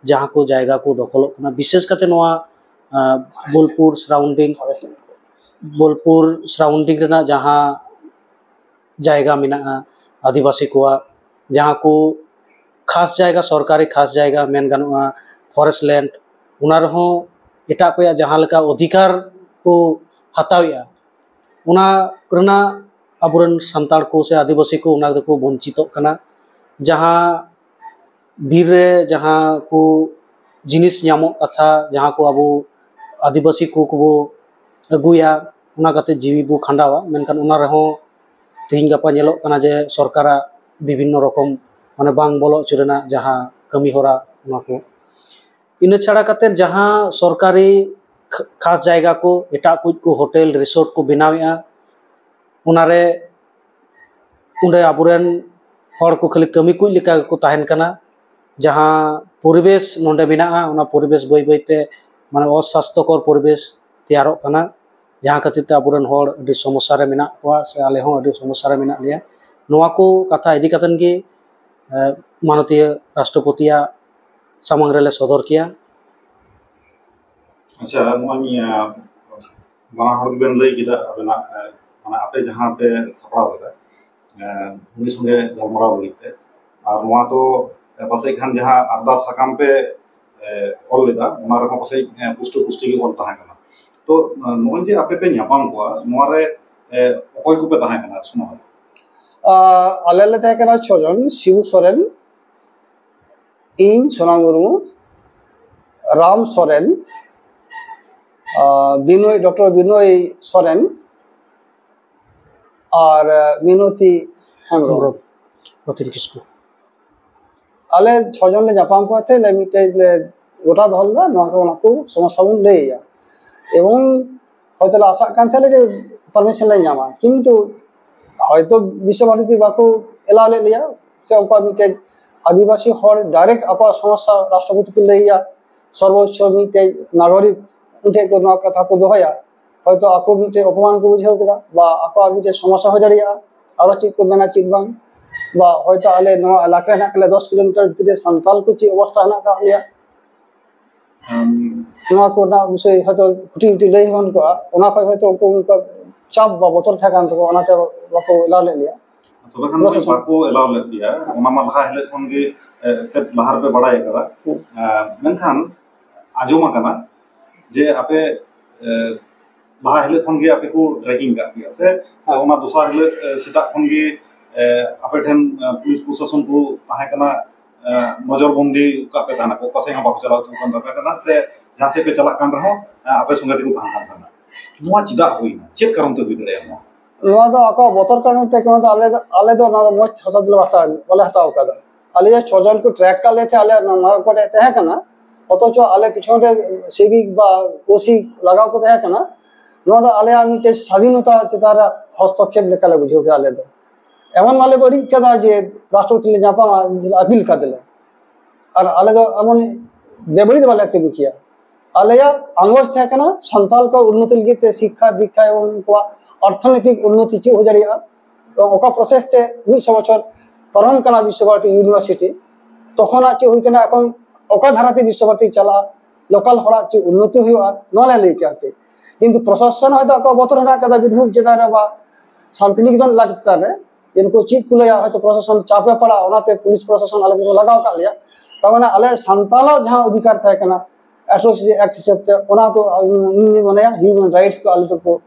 ᱡᱟᱦᱟᱸ ᱠᱚ ᱡᱟᱭᱜᱟ ᱠᱚ ᱫᱚᱠᱷᱚᱞᱚᱜ ᱠᱟᱱᱟ, ᱵᱤᱥᱮᱥ ᱠᱟᱛᱮ ᱱᱚᱣᱟ ᱟᱸ, ᱵᱳᱞᱯᱩᱨ ᱥᱟᱨᱟᱣᱩᱱᱰᱤᱝ, ᱵᱳᱞᱯᱩᱨ ᱥᱟᱨᱟᱣᱩᱱᱰᱤᱝ ᱨᱮᱱᱟᱜ ᱡᱟᱦᱟᱸ ᱡᱟᱭᱜᱟ ᱢᱮᱱᱟᱜᱼᱟ ᱟᱹᱫᱤᱵᱟᱹᱥᱤ ᱠᱚᱣᱟᱜ, ᱡᱟᱦᱟᱸ ᱠᱚ ᱠᱷᱟᱥ ᱡᱟᱭᱜᱟ, ᱥᱚᱨᱠᱟᱨᱤ ᱠᱷᱟᱥ ᱡᱟᱭᱜᱟ ᱢᱮᱱ ᱜᱟᱱᱚᱜᱼᱟ, ᱯᱷᱚᱨᱮᱥᱴ ᱞᱮᱱᱰ, ᱚᱱᱟ ᱨᱮᱦᱚᱸ ᱮᱴᱟᱜ ᱠᱚᱭᱟᱜ ᱡᱟᱦᱟᱸ ᱞᱮᱠᱟ ᱚᱫᱷᱤᱠᱟᱨ ᱠᱚ ᱦᱟᱛᱟᱣᱮᱜᱼᱟ, ᱚᱱᱟ ᱨᱮᱱᱟᱜ ᱟᱵᱚᱨᱮᱱ ᱥᱟᱱᱛᱟᱲ ᱠᱚ ᱥᱮ ᱟᱹᱫᱤᱵᱟᱹᱥᱤ ᱠᱚ ᱚᱱᱟ ᱫᱚᱠᱚ ᱵᱚᱧᱪᱤᱛᱚᱜ ᱠᱟᱱᱟ᱾ ᱡᱟᱦᱟᱸ ᱵᱤᱨ ᱨᱮ ᱡᱟᱦᱟᱸ ᱠᱚ ᱡᱤᱱᱤᱥ ᱧᱟᱢᱚᱜ ᱠᱟᱛᱷᱟ, ᱡᱟᱦᱟᱸ ᱠᱚ ᱟᱵᱚ ᱟᱹᱫᱤᱵᱟᱹᱥᱤ ᱠᱚ ᱠᱚᱵᱚ ᱟᱹᱜᱩᱭᱟ, ᱚᱱᱟ ᱠᱟᱛᱮ ᱡᱤᱣᱤ ᱵᱚ ᱠᱷᱟᱸᱰᱟᱣᱟ, ᱢᱮᱱᱠᱷᱟᱱ ᱚᱱᱟ ᱨᱮᱦᱚᱸ ᱛᱮᱦᱮᱧ ᱜᱟᱯᱟ ᱧᱮᱞᱚᱜ ᱠᱟᱱᱟ ᱡᱮ ᱥᱚᱨᱠᱟᱨᱟᱜ ᱵᱤᱵᱷᱤᱱᱱᱚ ᱨᱚᱠᱚᱢ, ᱢᱟᱱᱮ, ᱵᱟᱝ ᱵᱚᱞᱚ ᱦᱚᱪᱚ ᱨᱮᱱᱟᱜ ᱡᱟᱦᱟᱸ ᱠᱟᱹᱢᱤ ᱦᱚᱨᱟ, ᱚᱱᱟ ᱠᱚ᱾ ᱤᱱᱟᱹ ᱪᱷᱟᱲᱟ ᱠᱟᱛᱮ ᱡᱟᱦᱟᱸ ᱥᱚᱨᱠᱟᱨᱤ ᱠᱷ-, ᱠᱷᱟᱥ ᱡᱟᱭᱜᱟ ᱠᱚ, ᱮᱴᱟᱜ ᱠᱩᱡ ᱠᱚ ᱦᱳᱴᱮᱞ, ᱨᱤᱥᱳᱨᱴ ᱠᱚ ᱵᱮᱱᱟᱣᱮᱫᱼᱟ, ᱚᱱᱟᱨᱮ ᱚᱸᱰᱮ ᱟᱵᱚᱨᱮᱱ ᱦᱚᱲ ᱠᱚ ᱠᱷᱟᱹᱞᱤ ᱠᱟᱹᱢᱤ ᱠᱩᱡ ᱞᱮᱠᱟ ᱜᱮᱠᱚ ᱛᱟᱦᱮᱱ ᱠᱟᱱᱟ᱾ ᱡᱟᱦᱟᱸ ᱯᱚᱨᱤᱵᱮᱥ ᱱᱚᱰᱮ ᱢᱮᱱᱟᱜᱼᱟ, ᱚᱱᱟ ᱯᱚᱨᱤᱵᱮᱥ ᱵᱟᱹᱭ ᱵᱟᱹᱭᱛᱮ, ᱢᱟᱱᱮ, ᱚᱥᱟᱥᱛᱷᱚᱠᱚᱨ ᱯᱚᱨᱤᱵᱮᱥ ᱛᱮᱭᱟᱨᱚᱜ ᱠᱟᱱᱟ, ᱡᱟᱦᱟᱸ ᱠᱷᱟᱹᱛᱤᱨ ᱛᱮ ᱟᱵᱚᱨᱮᱱ ᱦᱚᱲ ᱟᱹᱰᱤ ᱥᱚᱢᱚᱥᱥᱟ ᱨᱮ ᱢᱮᱱᱟᱜ ᱠᱚᱣᱟ ᱥᱮ ᱟᱞᱮ ᱦᱚᱸ ᱟᱹᱰᱤ ᱥᱚᱢᱚᱥᱥᱟ ᱨᱮ ᱢᱮᱱᱟᱜ ᱞᱮᱭᱟ᱾ ᱱᱚᱣᱟ ᱠᱚ ᱠᱟᱛᱷᱟ ᱤᱫᱤ ᱠᱟᱛᱮᱱ ᱜᱮ, ᱮ, ᱢᱟᱱᱚᱛᱤᱭᱟᱹ ᱨᱟᱥᱴᱨᱚᱯᱚᱛᱤᱭᱟᱜ ᱥᱟᱢᱟᱝ ᱨᱮᱞᱮ ᱥᱚᱫᱚᱨ ᱠᱮᱭᱟ᱾ ᱟᱪᱪᱷᱟ, ᱱᱚᱜᱼᱚᱭ, ᱟᱸ, ᱵᱟᱱᱟ ᱦᱚᱲ ᱜᱮᱵᱮᱱ ᱞᱟᱹᱭ ᱠᱮᱫᱟ ᱟᱵᱮᱱᱟᱜ, ᱟᱸ, ᱢᱟᱱᱮ, ᱟᱯᱮ ᱡᱟᱦᱟᱸ ᱯᱮ ᱥᱟᱯᱲᱟᱣ ᱞᱮᱫᱟ, ᱟᱸ, ᱩᱱᱤ ᱥᱚᱸᱜᱮ ᱜᱟᱞᱢᱟᱨᱟᱣ ᱞᱟᱹᱜᱤᱫ ᱛᱮ, ᱟᱨ ᱱᱚᱣᱟ ᱫᱚ, ᱟᱸ, ᱯᱟᱥᱮᱡ ᱠᱷᱟᱱ ᱡᱟᱦᱟᱸ ᱟᱨᱫᱟᱥ ᱥᱟᱠᱟᱢ ᱯᱮ, ᱟᱸ, ᱚᱞ ᱞᱮᱫᱟ, ᱚᱱᱟ ᱨᱮᱦᱚᱸ ᱯᱟᱥᱮᱡ, ᱟᱸ, ᱯᱩᱥᱴᱟᱹ ᱯᱩᱥᱴᱤ ᱜᱮ ᱚᱞ ᱛᱟᱦᱮᱸ ᱠᱟᱱᱟ᱾ ᱛᱚ, ᱟᱸ, ᱱᱚᱜᱼᱚᱭ ᱡᱮ ᱟᱯᱮ ᱯᱮ ᱧᱟᱯᱟᱢ ᱠᱚᱣᱟ, ᱱᱚᱣᱟ ᱨᱮ, ᱟᱸ, ᱚᱠᱚᱭ ᱠᱚᱯᱮ ᱛᱟᱦᱮᱸ ᱠᱟᱱᱟ ᱥᱚᱢᱚᱭ? ᱟᱸ, ᱟᱞᱮ ᱞᱮ ᱛᱟᱦᱮᱸ ᱠᱟᱱᱟ ᱪᱷᱚ ᱡᱚᱱ, ᱥᱤᱵᱩ ᱥᱚᱨᱮᱱ, ᱤᱧ ᱥᱳᱱᱟᱢ ᱢᱩᱨᱢᱩ, ᱨᱟᱢ ᱥᱚᱨᱮᱱ, ᱟᱸ, ᱵᱤᱱᱚᱭ, ᱰᱚᱠᱴᱚᱨ ᱵᱤᱱᱚᱭ ᱥᱚᱨᱮᱱ, ᱟᱨ ᱢᱤᱱᱚᱛᱤ ᱦᱮᱢᱵᱨᱚᱢ᱾ ᱦᱮᱢᱵᱨᱚᱢ, ᱨᱚᱛᱤᱱ ᱠᱤᱥᱠᱩ᱾ ᱟᱞᱮ ᱪᱷᱚ ᱡᱚᱱ ᱞᱮ ᱧᱟᱯᱟᱢ ᱠᱚᱜ ᱛᱮ ᱞᱮ ᱢᱤᱫᱴᱮᱡ ᱞᱮ ᱜᱚᱴᱟ ᱫᱚᱦᱚ ᱞᱮᱫᱟ, ᱱᱚᱣᱟ ᱠᱚ, ᱚᱱᱟ ᱠᱚ ᱥᱚᱢᱚᱥᱥᱟ ᱵᱚᱱ ᱞᱟᱹᱭᱟ᱾ ᱮᱵᱚᱝ ᱦᱚᱭᱛᱳ ᱞᱮ ᱟᱥᱟᱜ ᱠᱟᱱ ᱛᱟᱦᱮᱸᱱᱟ ᱡᱮ ᱯᱟᱨᱢᱤᱥᱚᱱ ᱞᱮ ᱧᱟᱢᱟ, ᱠᱤᱱᱛᱩ ᱦᱚᱭᱛᱳ ᱵᱤᱥᱥᱚ ᱵᱷᱟᱨᱚᱛᱤ ᱵᱟᱠᱚ ᱮᱞᱟᱣ ᱞᱮᱫ ᱞᱮᱭᱟ, ᱥᱮ ᱩᱱᱠᱩᱣᱟᱜ ᱢᱤᱫᱴᱮᱡ ᱟᱹᱫᱤᱵᱟᱹᱥᱤ ᱦᱚᱲ ᱰᱟᱭᱨᱮᱠᱴ ᱟᱠᱚᱣᱟᱜ ᱥᱚᱢᱚᱥᱥᱟ ᱨᱟᱥᱴᱨᱚᱯᱚᱛᱤ ᱠᱚ ᱞᱟᱹᱭᱟ, ᱥᱚᱨᱵᱚ ᱩᱪᱪᱚ ᱢᱤᱫᱴᱮᱡ ᱱᱟᱜᱚᱨᱤᱠ ᱩᱱᱤ ᱴᱷᱮᱡ ᱠᱚ ᱱᱚᱣᱟ ᱠᱟᱛᱷᱟ ᱠᱚ ᱫᱚᱦᱚᱭᱟ, ᱦᱚᱭᱛᱳ ᱟᱠᱚ ᱢᱤᱫᱴᱮᱡ ᱚᱯᱚᱢᱟᱱ ᱠᱚ ᱵᱩᱡᱷᱟᱹᱣ ᱠᱮᱫᱟ ᱵᱟ ᱟᱠᱚᱣᱟᱜ ᱢᱤᱫᱴᱮᱡ ᱥᱚᱢᱚᱥᱥᱟ ᱦᱩᱭ ᱫᱟᱲᱮᱭᱟᱜᱼᱟ, ᱟᱨᱚ ᱪᱮᱫ ᱠᱚ ᱢᱮᱱᱟ ᱪᱮᱫ ᱵᱟᱝ, ᱵᱟ ᱦᱚᱭᱛᱳ ᱟᱞᱮ ᱱᱚᱣᱟ ᱮᱞᱟᱠᱟ ᱨᱮ ᱦᱮᱱᱟᱜ ᱠᱟᱜ ᱞᱮᱭᱟ ᱫᱚᱥ ᱠᱤᱞᱳᱢᱤᱴᱟᱨ ᱵᱷᱤᱛᱨᱤ ᱨᱮ ᱥᱟᱱᱛᱟᱞ ᱠᱚ ᱪᱮᱫ ᱚᱵᱚᱥᱛᱟ ᱦᱮᱱᱟᱜ ᱠᱟᱜ ᱞᱮᱭᱟ, ᱟᱢ, ᱱᱚᱣᱟ ᱠᱚᱨᱮᱱᱟᱜ ᱵᱤᱥᱚᱭ ᱦᱚᱭᱛᱳ ᱠᱷᱩᱴᱤ ᱠᱷᱩᱴᱤ ᱞᱟᱹᱭ ᱜᱟᱱ ᱠᱚᱜᱼᱟ, ᱚᱱᱟ ᱠᱷᱚᱡ ᱦᱚᱭᱛᱳ ᱩᱱᱠᱩ ᱩᱱᱠᱩᱣᱟᱜ ᱪᱟᱯ ᱵᱟ ᱵᱚᱛᱚᱨ ᱛᱟᱦᱮᱸ ᱠᱟᱱ ᱛᱟᱠᱚᱣᱟ, ᱚᱱᱟᱛᱮ ᱵᱟᱠᱚ ᱮᱞᱟᱣ ᱞᱮᱫ ᱞᱮᱭᱟ᱾ ᱛᱚᱵᱮ ᱠᱷᱟᱱ ᱱᱚᱜᱼᱚᱭ ᱯᱨᱚᱥᱟᱥᱚᱱ᱾ ᱵᱟᱠᱚ ᱮᱞᱟᱣ ᱞᱮᱫ ᱯᱮᱭᱟ, ᱚᱱᱟ ᱢᱟ ᱞᱟᱦᱟ ᱦᱤᱞᱳᱜ ᱠᱷᱚᱱ ᱜᱮ, ᱮ, ᱮᱱᱛᱮᱫ ᱞᱟᱦᱟ ᱨᱮᱯᱮ ᱵᱟᱲᱟᱭ ᱟᱠᱟᱫᱟ᱾ ᱦᱩᱸ᱾ ᱮ, ᱢᱮᱱᱠᱷᱟᱱ ᱟᱸᱡᱚᱢ ᱟᱠᱟᱱᱟ ᱡᱮ ᱟᱯᱮ, ᱮ, ᱞᱟᱦᱟ ᱦᱤᱞᱳᱜ ᱠᱷᱚᱱ ᱜᱮ ᱟᱯᱮ ᱠᱚ ᱴᱨᱮᱠᱤᱝ ᱠᱟᱜ ᱯᱮᱭᱟ ᱥᱮ? ᱦᱮᱸ᱾ ᱚᱱᱟ ᱫᱚᱥᱟᱨ ᱦᱤᱞᱳᱜ, ᱮ, ᱥᱮᱛᱟᱜ ᱠᱷᱚᱱ ᱜᱮ, ᱮ, ᱟᱯᱮ ᱴᱷᱮᱱ, ᱮ, ᱯᱩᱞᱤᱥ ᱯᱨᱚᱥᱟᱥᱚᱱ ᱠᱚ ᱛᱟᱦᱮᱸ ᱠᱟᱱᱟ, ᱮ, ᱱᱚᱡᱚᱨ ᱵᱚᱱᱫᱤ ᱠᱟᱜ ᱯᱮ ᱛᱟᱦᱮᱱᱟ ᱠᱚ, ᱚᱠᱟ ᱥᱮᱫ ᱦᱚᱸ ᱵᱟᱠᱚ ᱪᱟᱞᱟᱣ ᱦᱚᱪᱚ ᱠᱟᱱ ᱛᱟᱯᱮ ᱠᱟᱱᱟ ᱥᱮ ᱡᱟᱦᱟᱸ ᱥᱮᱫ ᱯᱮ ᱪᱟᱞᱟᱜ ᱠᱟᱱ ᱨᱮᱦᱚᱸ, ᱮ, ᱟᱯᱮ ᱥᱚᱸᱜᱮ ᱛᱮᱠᱚ ᱛᱟᱦᱮᱱ ᱠᱟᱱ ᱛᱟᱦᱮᱱᱟ? ᱱᱚᱣᱟ ᱪᱮᱫᱟᱜ ᱦᱩᱭᱱᱟ? ᱪᱮᱫ ᱠᱟᱨᱚᱱ ᱛᱮ ᱦᱩᱭ ᱫᱟᱲᱮᱭᱟᱜᱼᱟ ᱱᱚᱣᱟ? ᱱᱚᱣᱟ ᱫᱚ ᱟᱠᱚᱣᱟᱜ ᱵᱚᱛᱚᱨ ᱠᱟᱨᱚᱱ ᱛᱮ, ᱱᱚᱣᱟ ᱫᱚ ᱟᱞᱮ ᱫᱚ, ᱟᱞᱮ ᱫᱚ ᱱᱚᱣᱟ ᱫᱚ ᱢᱚᱡᱽ ᱦᱟᱥᱟ ᱫᱚᱞᱮ ᱦᱟᱛᱟᱣ, ᱵᱟᱞᱮ ᱦᱟᱛᱟᱣ ᱟᱠᱟᱫᱟ᱾ ᱟᱞᱮ ᱡᱟᱦᱟᱸ ᱪᱷᱚ ᱡᱚᱱ ᱠᱚ ᱴᱨᱮᱠ ᱠᱟᱜ ᱞᱮ ᱛᱟᱦᱮᱸ, ᱟᱞᱮ ᱱᱚᱣᱟ ᱠᱚᱨᱮ ᱛᱟᱦᱮᱸ ᱠᱟᱱᱟ, ᱚᱛᱷᱚᱪᱚ ᱟᱞᱮ ᱯᱤᱪᱷᱚᱱ ᱨᱮ ᱥᱤᱵᱤᱠ ᱵᱟ ᱳᱥᱤ ᱞᱟᱜᱟᱣ ᱠᱚ ᱛᱟᱦᱮᱸ ᱠᱟᱱᱟ᱾ ᱱᱚᱣᱟ ᱫᱚ ᱟᱞᱮᱭᱟᱜ ᱢᱤᱫᱴᱮᱡ ᱥᱟᱫᱷᱤᱱᱚᱛᱟ ᱪᱮᱛᱟᱱ ᱨᱮ ᱦᱚᱥᱛᱚᱠᱠᱷᱮᱯ ᱞᱮᱠᱟᱞᱮ ᱵᱩᱡᱷᱟᱹᱣ ᱠᱮᱫᱟ ᱟᱞᱮ ᱫᱚ᱾ ᱮᱢᱚᱱ ᱵᱟᱞᱮ ᱵᱟᱹᱲᱤᱡ ᱠᱟᱫᱟ ᱡᱮ ᱨᱟᱥᱴᱨᱚᱯᱚᱛᱤ ᱞᱮ ᱧᱟᱯᱟᱢᱟ, ᱟᱹᱯᱤᱞ ᱠᱟᱫᱟᱞᱮ᱾ ᱟᱨ ᱟᱞᱮ ᱫᱚ ᱮᱢᱚᱱ ᱵᱮᱵᱟᱹᱲᱤᱡ ᱫᱚ ᱵᱟᱞᱮ ᱠᱟᱹᱢᱤ ᱠᱮᱭᱟ᱾ ᱟᱞᱮᱭᱟᱜ ᱟᱸᱜᱚᱪ ᱛᱟᱦᱮᱸ ᱠᱟᱱᱟ ᱥᱟᱱᱛᱟᱲ ᱠᱚ ᱩᱱᱱᱚᱛᱤ ᱞᱟᱹᱜᱤᱫ ᱛᱮ ᱥᱤᱠᱠᱷᱟ ᱫᱤᱠᱠᱷᱟ ᱮᱵᱚᱝ ᱩᱱᱠᱩᱣᱟᱜ ᱚᱨᱛᱷᱚᱱᱳᱭᱛᱤᱠ ᱩᱱᱱᱚᱛᱤ ᱪᱮᱫ ᱦᱩᱭ ᱫᱟᱲᱮᱭᱟᱜᱼᱟ᱾ ᱮᱵᱚᱝ ᱚᱠᱟ ᱯᱨᱚᱥᱮᱥ ᱛᱮ ᱢᱤᱫ ᱥᱚ ᱵᱚᱪᱷᱚᱨ ᱯᱟᱨᱚᱢ ᱠᱟᱱᱟ ᱵᱤᱥᱥᱚ ᱵᱷᱟᱨᱚᱛᱤ ᱤᱭᱩᱱᱤᱵᱷᱟᱨᱥᱤᱴᱤ, ᱛᱚᱠᱷᱚᱱᱟᱜ ᱪᱮᱫ ᱦᱩᱭ ᱠᱟᱱᱟ, ᱮᱠᱷᱚᱱ ᱚᱠᱟ ᱫᱷᱟᱨᱟᱛᱮ ᱵᱤᱥᱥᱚ ᱵᱷᱟᱨᱚᱛᱤ ᱪᱟᱞᱟᱜᱼᱟ, ᱞᱳᱠᱟᱞ ᱦᱚᱲᱟᱜ ᱪᱮᱫ ᱩᱱᱱᱚᱛᱤ ᱦᱩᱭᱩᱜᱼᱟ, ᱱᱚᱣᱟ ᱞᱮ ᱞᱟᱹᱭ ᱠᱮᱭᱟ ᱟᱨᱠᱤ᱾ ᱠᱤᱱᱛᱩ ᱯᱨᱚᱥᱟᱥᱚᱱ ᱦᱚᱭᱛᱳ ᱟᱠᱚᱣᱟᱜ ᱵᱚᱛᱚᱨ ᱦᱮᱱᱟᱜ ᱠᱟᱫᱟ ᱵᱤᱨᱵᱷᱩᱢ ᱪᱮᱛᱟᱱ ᱨᱮ ᱵᱟ ᱥᱟᱱᱛᱤᱱᱤᱠᱮᱛᱚᱱ ᱮᱞᱟᱠᱟ ᱪᱮᱛᱟᱱ ᱨᱮ, ᱡᱮ ᱱᱩᱠᱩ ᱪᱮᱫ ᱠᱚ ᱞᱟᱹᱭᱟ, ᱦᱚᱭᱛᱳ ᱯᱨᱚᱥᱟᱥᱚᱱ ᱪᱟᱯ ᱨᱮ ᱯᱟᱲᱟᱜᱼᱟ, ᱚᱱᱟᱛᱮ ᱯᱩᱞᱤᱥ ᱯᱨᱚᱥᱟᱥᱚᱱ ᱟᱞᱮ ᱠᱚ ᱞᱟᱜᱟᱣ ᱟᱠᱟᱫ ᱞᱮᱭᱟ᱾ ᱛᱟᱨ ᱢᱟᱱᱮ ᱟᱞᱮ ᱥᱟᱱᱛᱟᱲᱟᱜ ᱡᱟᱦᱟᱸ ᱚᱫᱷᱤᱠᱟᱨ ᱛᱟᱦᱮᱸ ᱠᱟᱱᱟ ᱮᱴᱨᱳᱥᱤᱴᱤ ᱮᱠᱴ ᱦᱤᱥᱟᱹᱵ ᱛᱮ, ᱚᱱᱟ ᱫᱚ ᱤᱧ ᱫᱩᱧ ᱢᱚᱱᱮᱭᱟ ᱦᱤᱭᱩᱢᱮᱱ ᱨᱟᱭᱤᱴᱥ ᱫᱚ ᱟᱞᱮ ᱫᱚᱠᱚ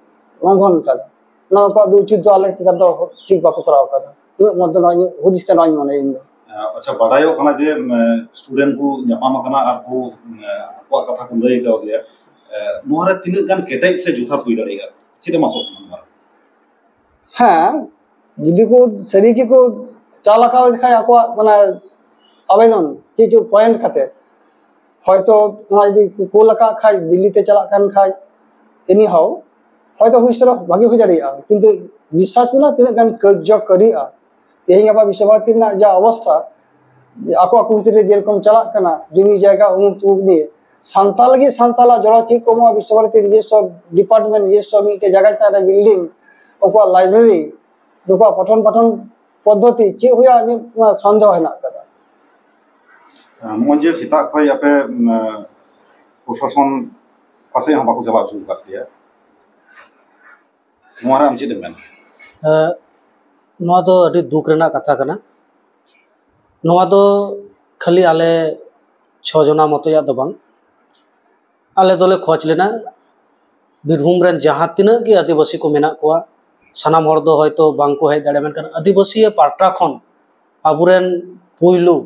ᱞᱚᱝᱜᱷᱚᱱ ᱠᱟᱫᱟ᱾ ᱚᱱᱟ ᱩᱱᱠᱩᱣᱟᱜ ᱫᱚ ᱩᱪᱤᱛ ᱫᱚ ᱟᱞᱮ ᱪᱮᱛᱟᱱ ᱫᱚ ᱴᱷᱤᱠ ᱵᱟᱠᱚ ᱠᱚᱨᱟᱣ ᱠᱟᱫᱟ᱾ ᱤᱧᱟᱹᱜ ᱢᱚᱛ ᱫᱚ ᱱᱚᱣᱟ, ᱤᱧᱟᱹᱜ ᱦᱩᱫᱤᱥ ᱛᱮ ᱱᱚᱣᱟᱧ ᱢᱚᱱᱮᱭᱟ ᱤᱧ ᱫᱚ᱾ ᱟᱪᱪᱷᱟ, ᱵᱟᱰᱟᱭᱚᱜ ᱠᱟᱱᱟ ᱡᱮ, ᱩᱢ, ᱥᱴᱩᱰᱮᱱᱴ ᱠᱚ ᱧᱟᱯᱟᱢ ᱟᱠᱟᱱᱟ ᱟᱨ ᱠᱚ, ᱩᱢ, ᱟᱠᱚᱣᱟᱜ ᱠᱟᱛᱷᱟ ᱠᱚ ᱞᱟᱹᱭ ᱠᱟᱣᱫᱮᱭᱟ᱾ ᱮ, ᱱᱚᱣᱟ ᱨᱮ ᱛᱤᱱᱟᱹᱜ ᱜᱟᱱ ᱠᱮᱴᱮᱡ ᱥᱮ ᱡᱚᱛᱷᱟᱛ ᱦᱩᱭ ᱫᱟᱲᱮᱭᱟᱜᱼᱟ? ᱪᱮᱫ ᱮᱢ ᱟᱥᱚᱜ ᱠᱟᱱᱟ ᱱᱚᱣᱟ ᱨᱮ? ᱦᱮᱸ, ᱡᱩᱫᱤ ᱠᱚ ᱥᱟᱹᱨᱤ ᱜᱮᱠᱚ ᱪᱟᱞ ᱟᱠᱟᱫ ᱠᱷᱟᱡ ᱟᱠᱚᱣᱟᱜ ᱢᱟᱱᱮ ᱟᱵᱮᱫᱚᱱ ᱪᱮᱫ ᱪᱮᱫ ᱯᱚᱭᱮᱱᱴ ᱠᱟᱛᱮ, ᱦᱚᱭᱛᱚ ᱚᱱᱟ ᱡᱩᱫᱤ ᱠᱚ ᱠᱳᱞ ᱟᱠᱟᱫ ᱠᱷᱟᱡ, ᱫᱤᱞᱞᱤ ᱛᱮ ᱪᱟᱞᱟᱜ ᱠᱟᱱ ᱠᱷᱟᱡ, anyhow ᱦᱚᱭᱛᱚ ᱦᱩᱭ ᱥᱮᱴᱮᱨᱚᱜ ᱵᱷᱟᱜᱤ ᱦᱩᱭ ᱫᱟᱲᱮᱭᱟᱜᱼᱟ, ᱠᱤᱱᱛᱩ ᱵᱤᱥᱥᱟᱥ ᱢᱮᱱᱟᱜᱼᱟ ᱛᱤᱱᱟᱹᱜ ᱜᱟᱱ ᱠᱟᱨᱡᱚᱠᱟᱨᱤᱜᱼᱟ᱾ ᱛᱮᱦᱮᱧ ᱜᱟᱯᱟ ᱵᱤᱥᱥᱚᱵᱷᱟᱨᱚᱛᱤ ᱨᱮᱱᱟᱜ ᱡᱟ ᱚᱵᱚᱥᱛᱷᱟ, ᱟᱠᱚ ᱟᱠᱚ ᱵᱷᱤᱛᱨᱤ ᱨᱮ ᱡᱮᱨᱚᱠᱚᱢ ᱪᱟᱞᱟᱜ ᱠᱟᱱᱟ ᱡᱩᱢᱤ ᱡᱟᱭᱜᱟ ᱩᱢᱩᱠ ᱛᱩᱢᱩᱠ ᱱᱤᱭᱮ, ᱥᱟᱱᱛᱟᱲ ᱞᱟᱹᱜᱤᱫ ᱥᱟᱱᱛᱟᱲᱟᱜ ᱡᱚᱲᱟ ᱪᱮᱫ ᱠᱚ ᱮᱢᱚᱜᱼᱟ, ᱵᱤᱥᱥᱚᱵᱷᱟᱨᱚᱛᱤ ᱱᱤᱡᱮᱥᱥᱚ ᱰᱤᱯᱟᱨᱴᱢᱮᱱᱴ, ᱱᱤᱡᱮᱥᱥᱚ ᱢᱤᱫᱴᱮᱡ ᱡᱟᱭᱜᱟ ᱪᱮᱛᱟᱱ ᱨᱮ ᱵᱤᱞᱰᱤᱝ, ᱩᱱᱠᱩᱣᱟᱜ ᱞᱟᱭᱵᱨᱮᱨᱤ, ᱱᱩᱠᱩᱣᱟᱜ ᱯᱚᱴᱷᱚᱱ ᱯᱟᱴᱷᱚᱱ ᱯᱚᱫᱽᱫᱷᱚᱛᱤ ᱪᱮᱫ ᱦᱩᱭᱩᱜᱼᱟ, ᱤᱧᱟᱹᱜ ᱚᱱᱟ ᱥᱚᱱᱫᱮᱦᱚ ᱦᱮᱱᱟᱜ ᱟᱠᱟᱫᱟ᱾ ᱱᱚᱜᱼᱚᱭ ᱡᱮ ᱥᱮᱛᱟᱜ ᱠᱷᱚᱱ ᱟᱯᱮ, ᱩᱢ, ᱯᱨᱚᱥᱟᱥᱚᱱ ᱯᱟᱥᱮᱡ ᱦᱚᱸ ᱵᱟᱠᱚ ᱪᱟᱞᱟᱣ ᱦᱚᱪᱚ ᱟᱠᱟᱫ ᱯᱮᱭᱟ, ᱱᱚᱣᱟ ᱨᱮ ᱟᱢ ᱪᱮᱫ ᱮᱢ ᱢᱮᱱᱟ? ᱮ, ᱱᱚᱣᱟ ᱫᱚ ᱟᱹᱰᱤ ᱫᱩᱠ ᱨᱮᱱᱟᱜ ᱠᱟᱛᱷᱟ ᱠᱟᱱᱟ᱾ ᱱᱚᱣᱟ ᱫᱚ ᱠᱷᱟᱹᱞᱤ ᱟᱞᱮ ᱪᱷᱚ ᱡᱚᱱᱟ ᱢᱚᱛᱚᱭᱟᱜ ᱫᱚ ᱵᱟᱝ, ᱟᱞᱮ ᱫᱚᱞᱮ ᱠᱷᱚᱡᱽ ᱞᱮᱱᱟ ᱵᱤᱨᱵᱷᱩᱢ ᱨᱮᱱ ᱡᱟᱦᱟᱸ ᱛᱤᱱᱟᱹᱜ ᱜᱮ ᱟᱹᱫᱤᱵᱟᱹᱥᱤ ᱠᱚ ᱢᱮᱱᱟᱜ ᱠᱚᱣᱟ, ᱥᱟᱱᱟᱢ ᱦᱚᱲ ᱫᱚ ᱦᱚᱭᱛᱳ ᱵᱟᱝ ᱠᱚ ᱦᱮᱡ ᱫᱟᱲᱮᱭᱟᱜᱼᱟ, ᱢᱮᱱᱠᱷᱟᱱ ᱟᱹᱫᱤᱵᱟᱹᱥᱤ ᱯᱟᱦᱴᱟ ᱠᱷᱚᱱ ᱟᱵᱚᱨᱮᱱ ᱯᱩᱭᱞᱩ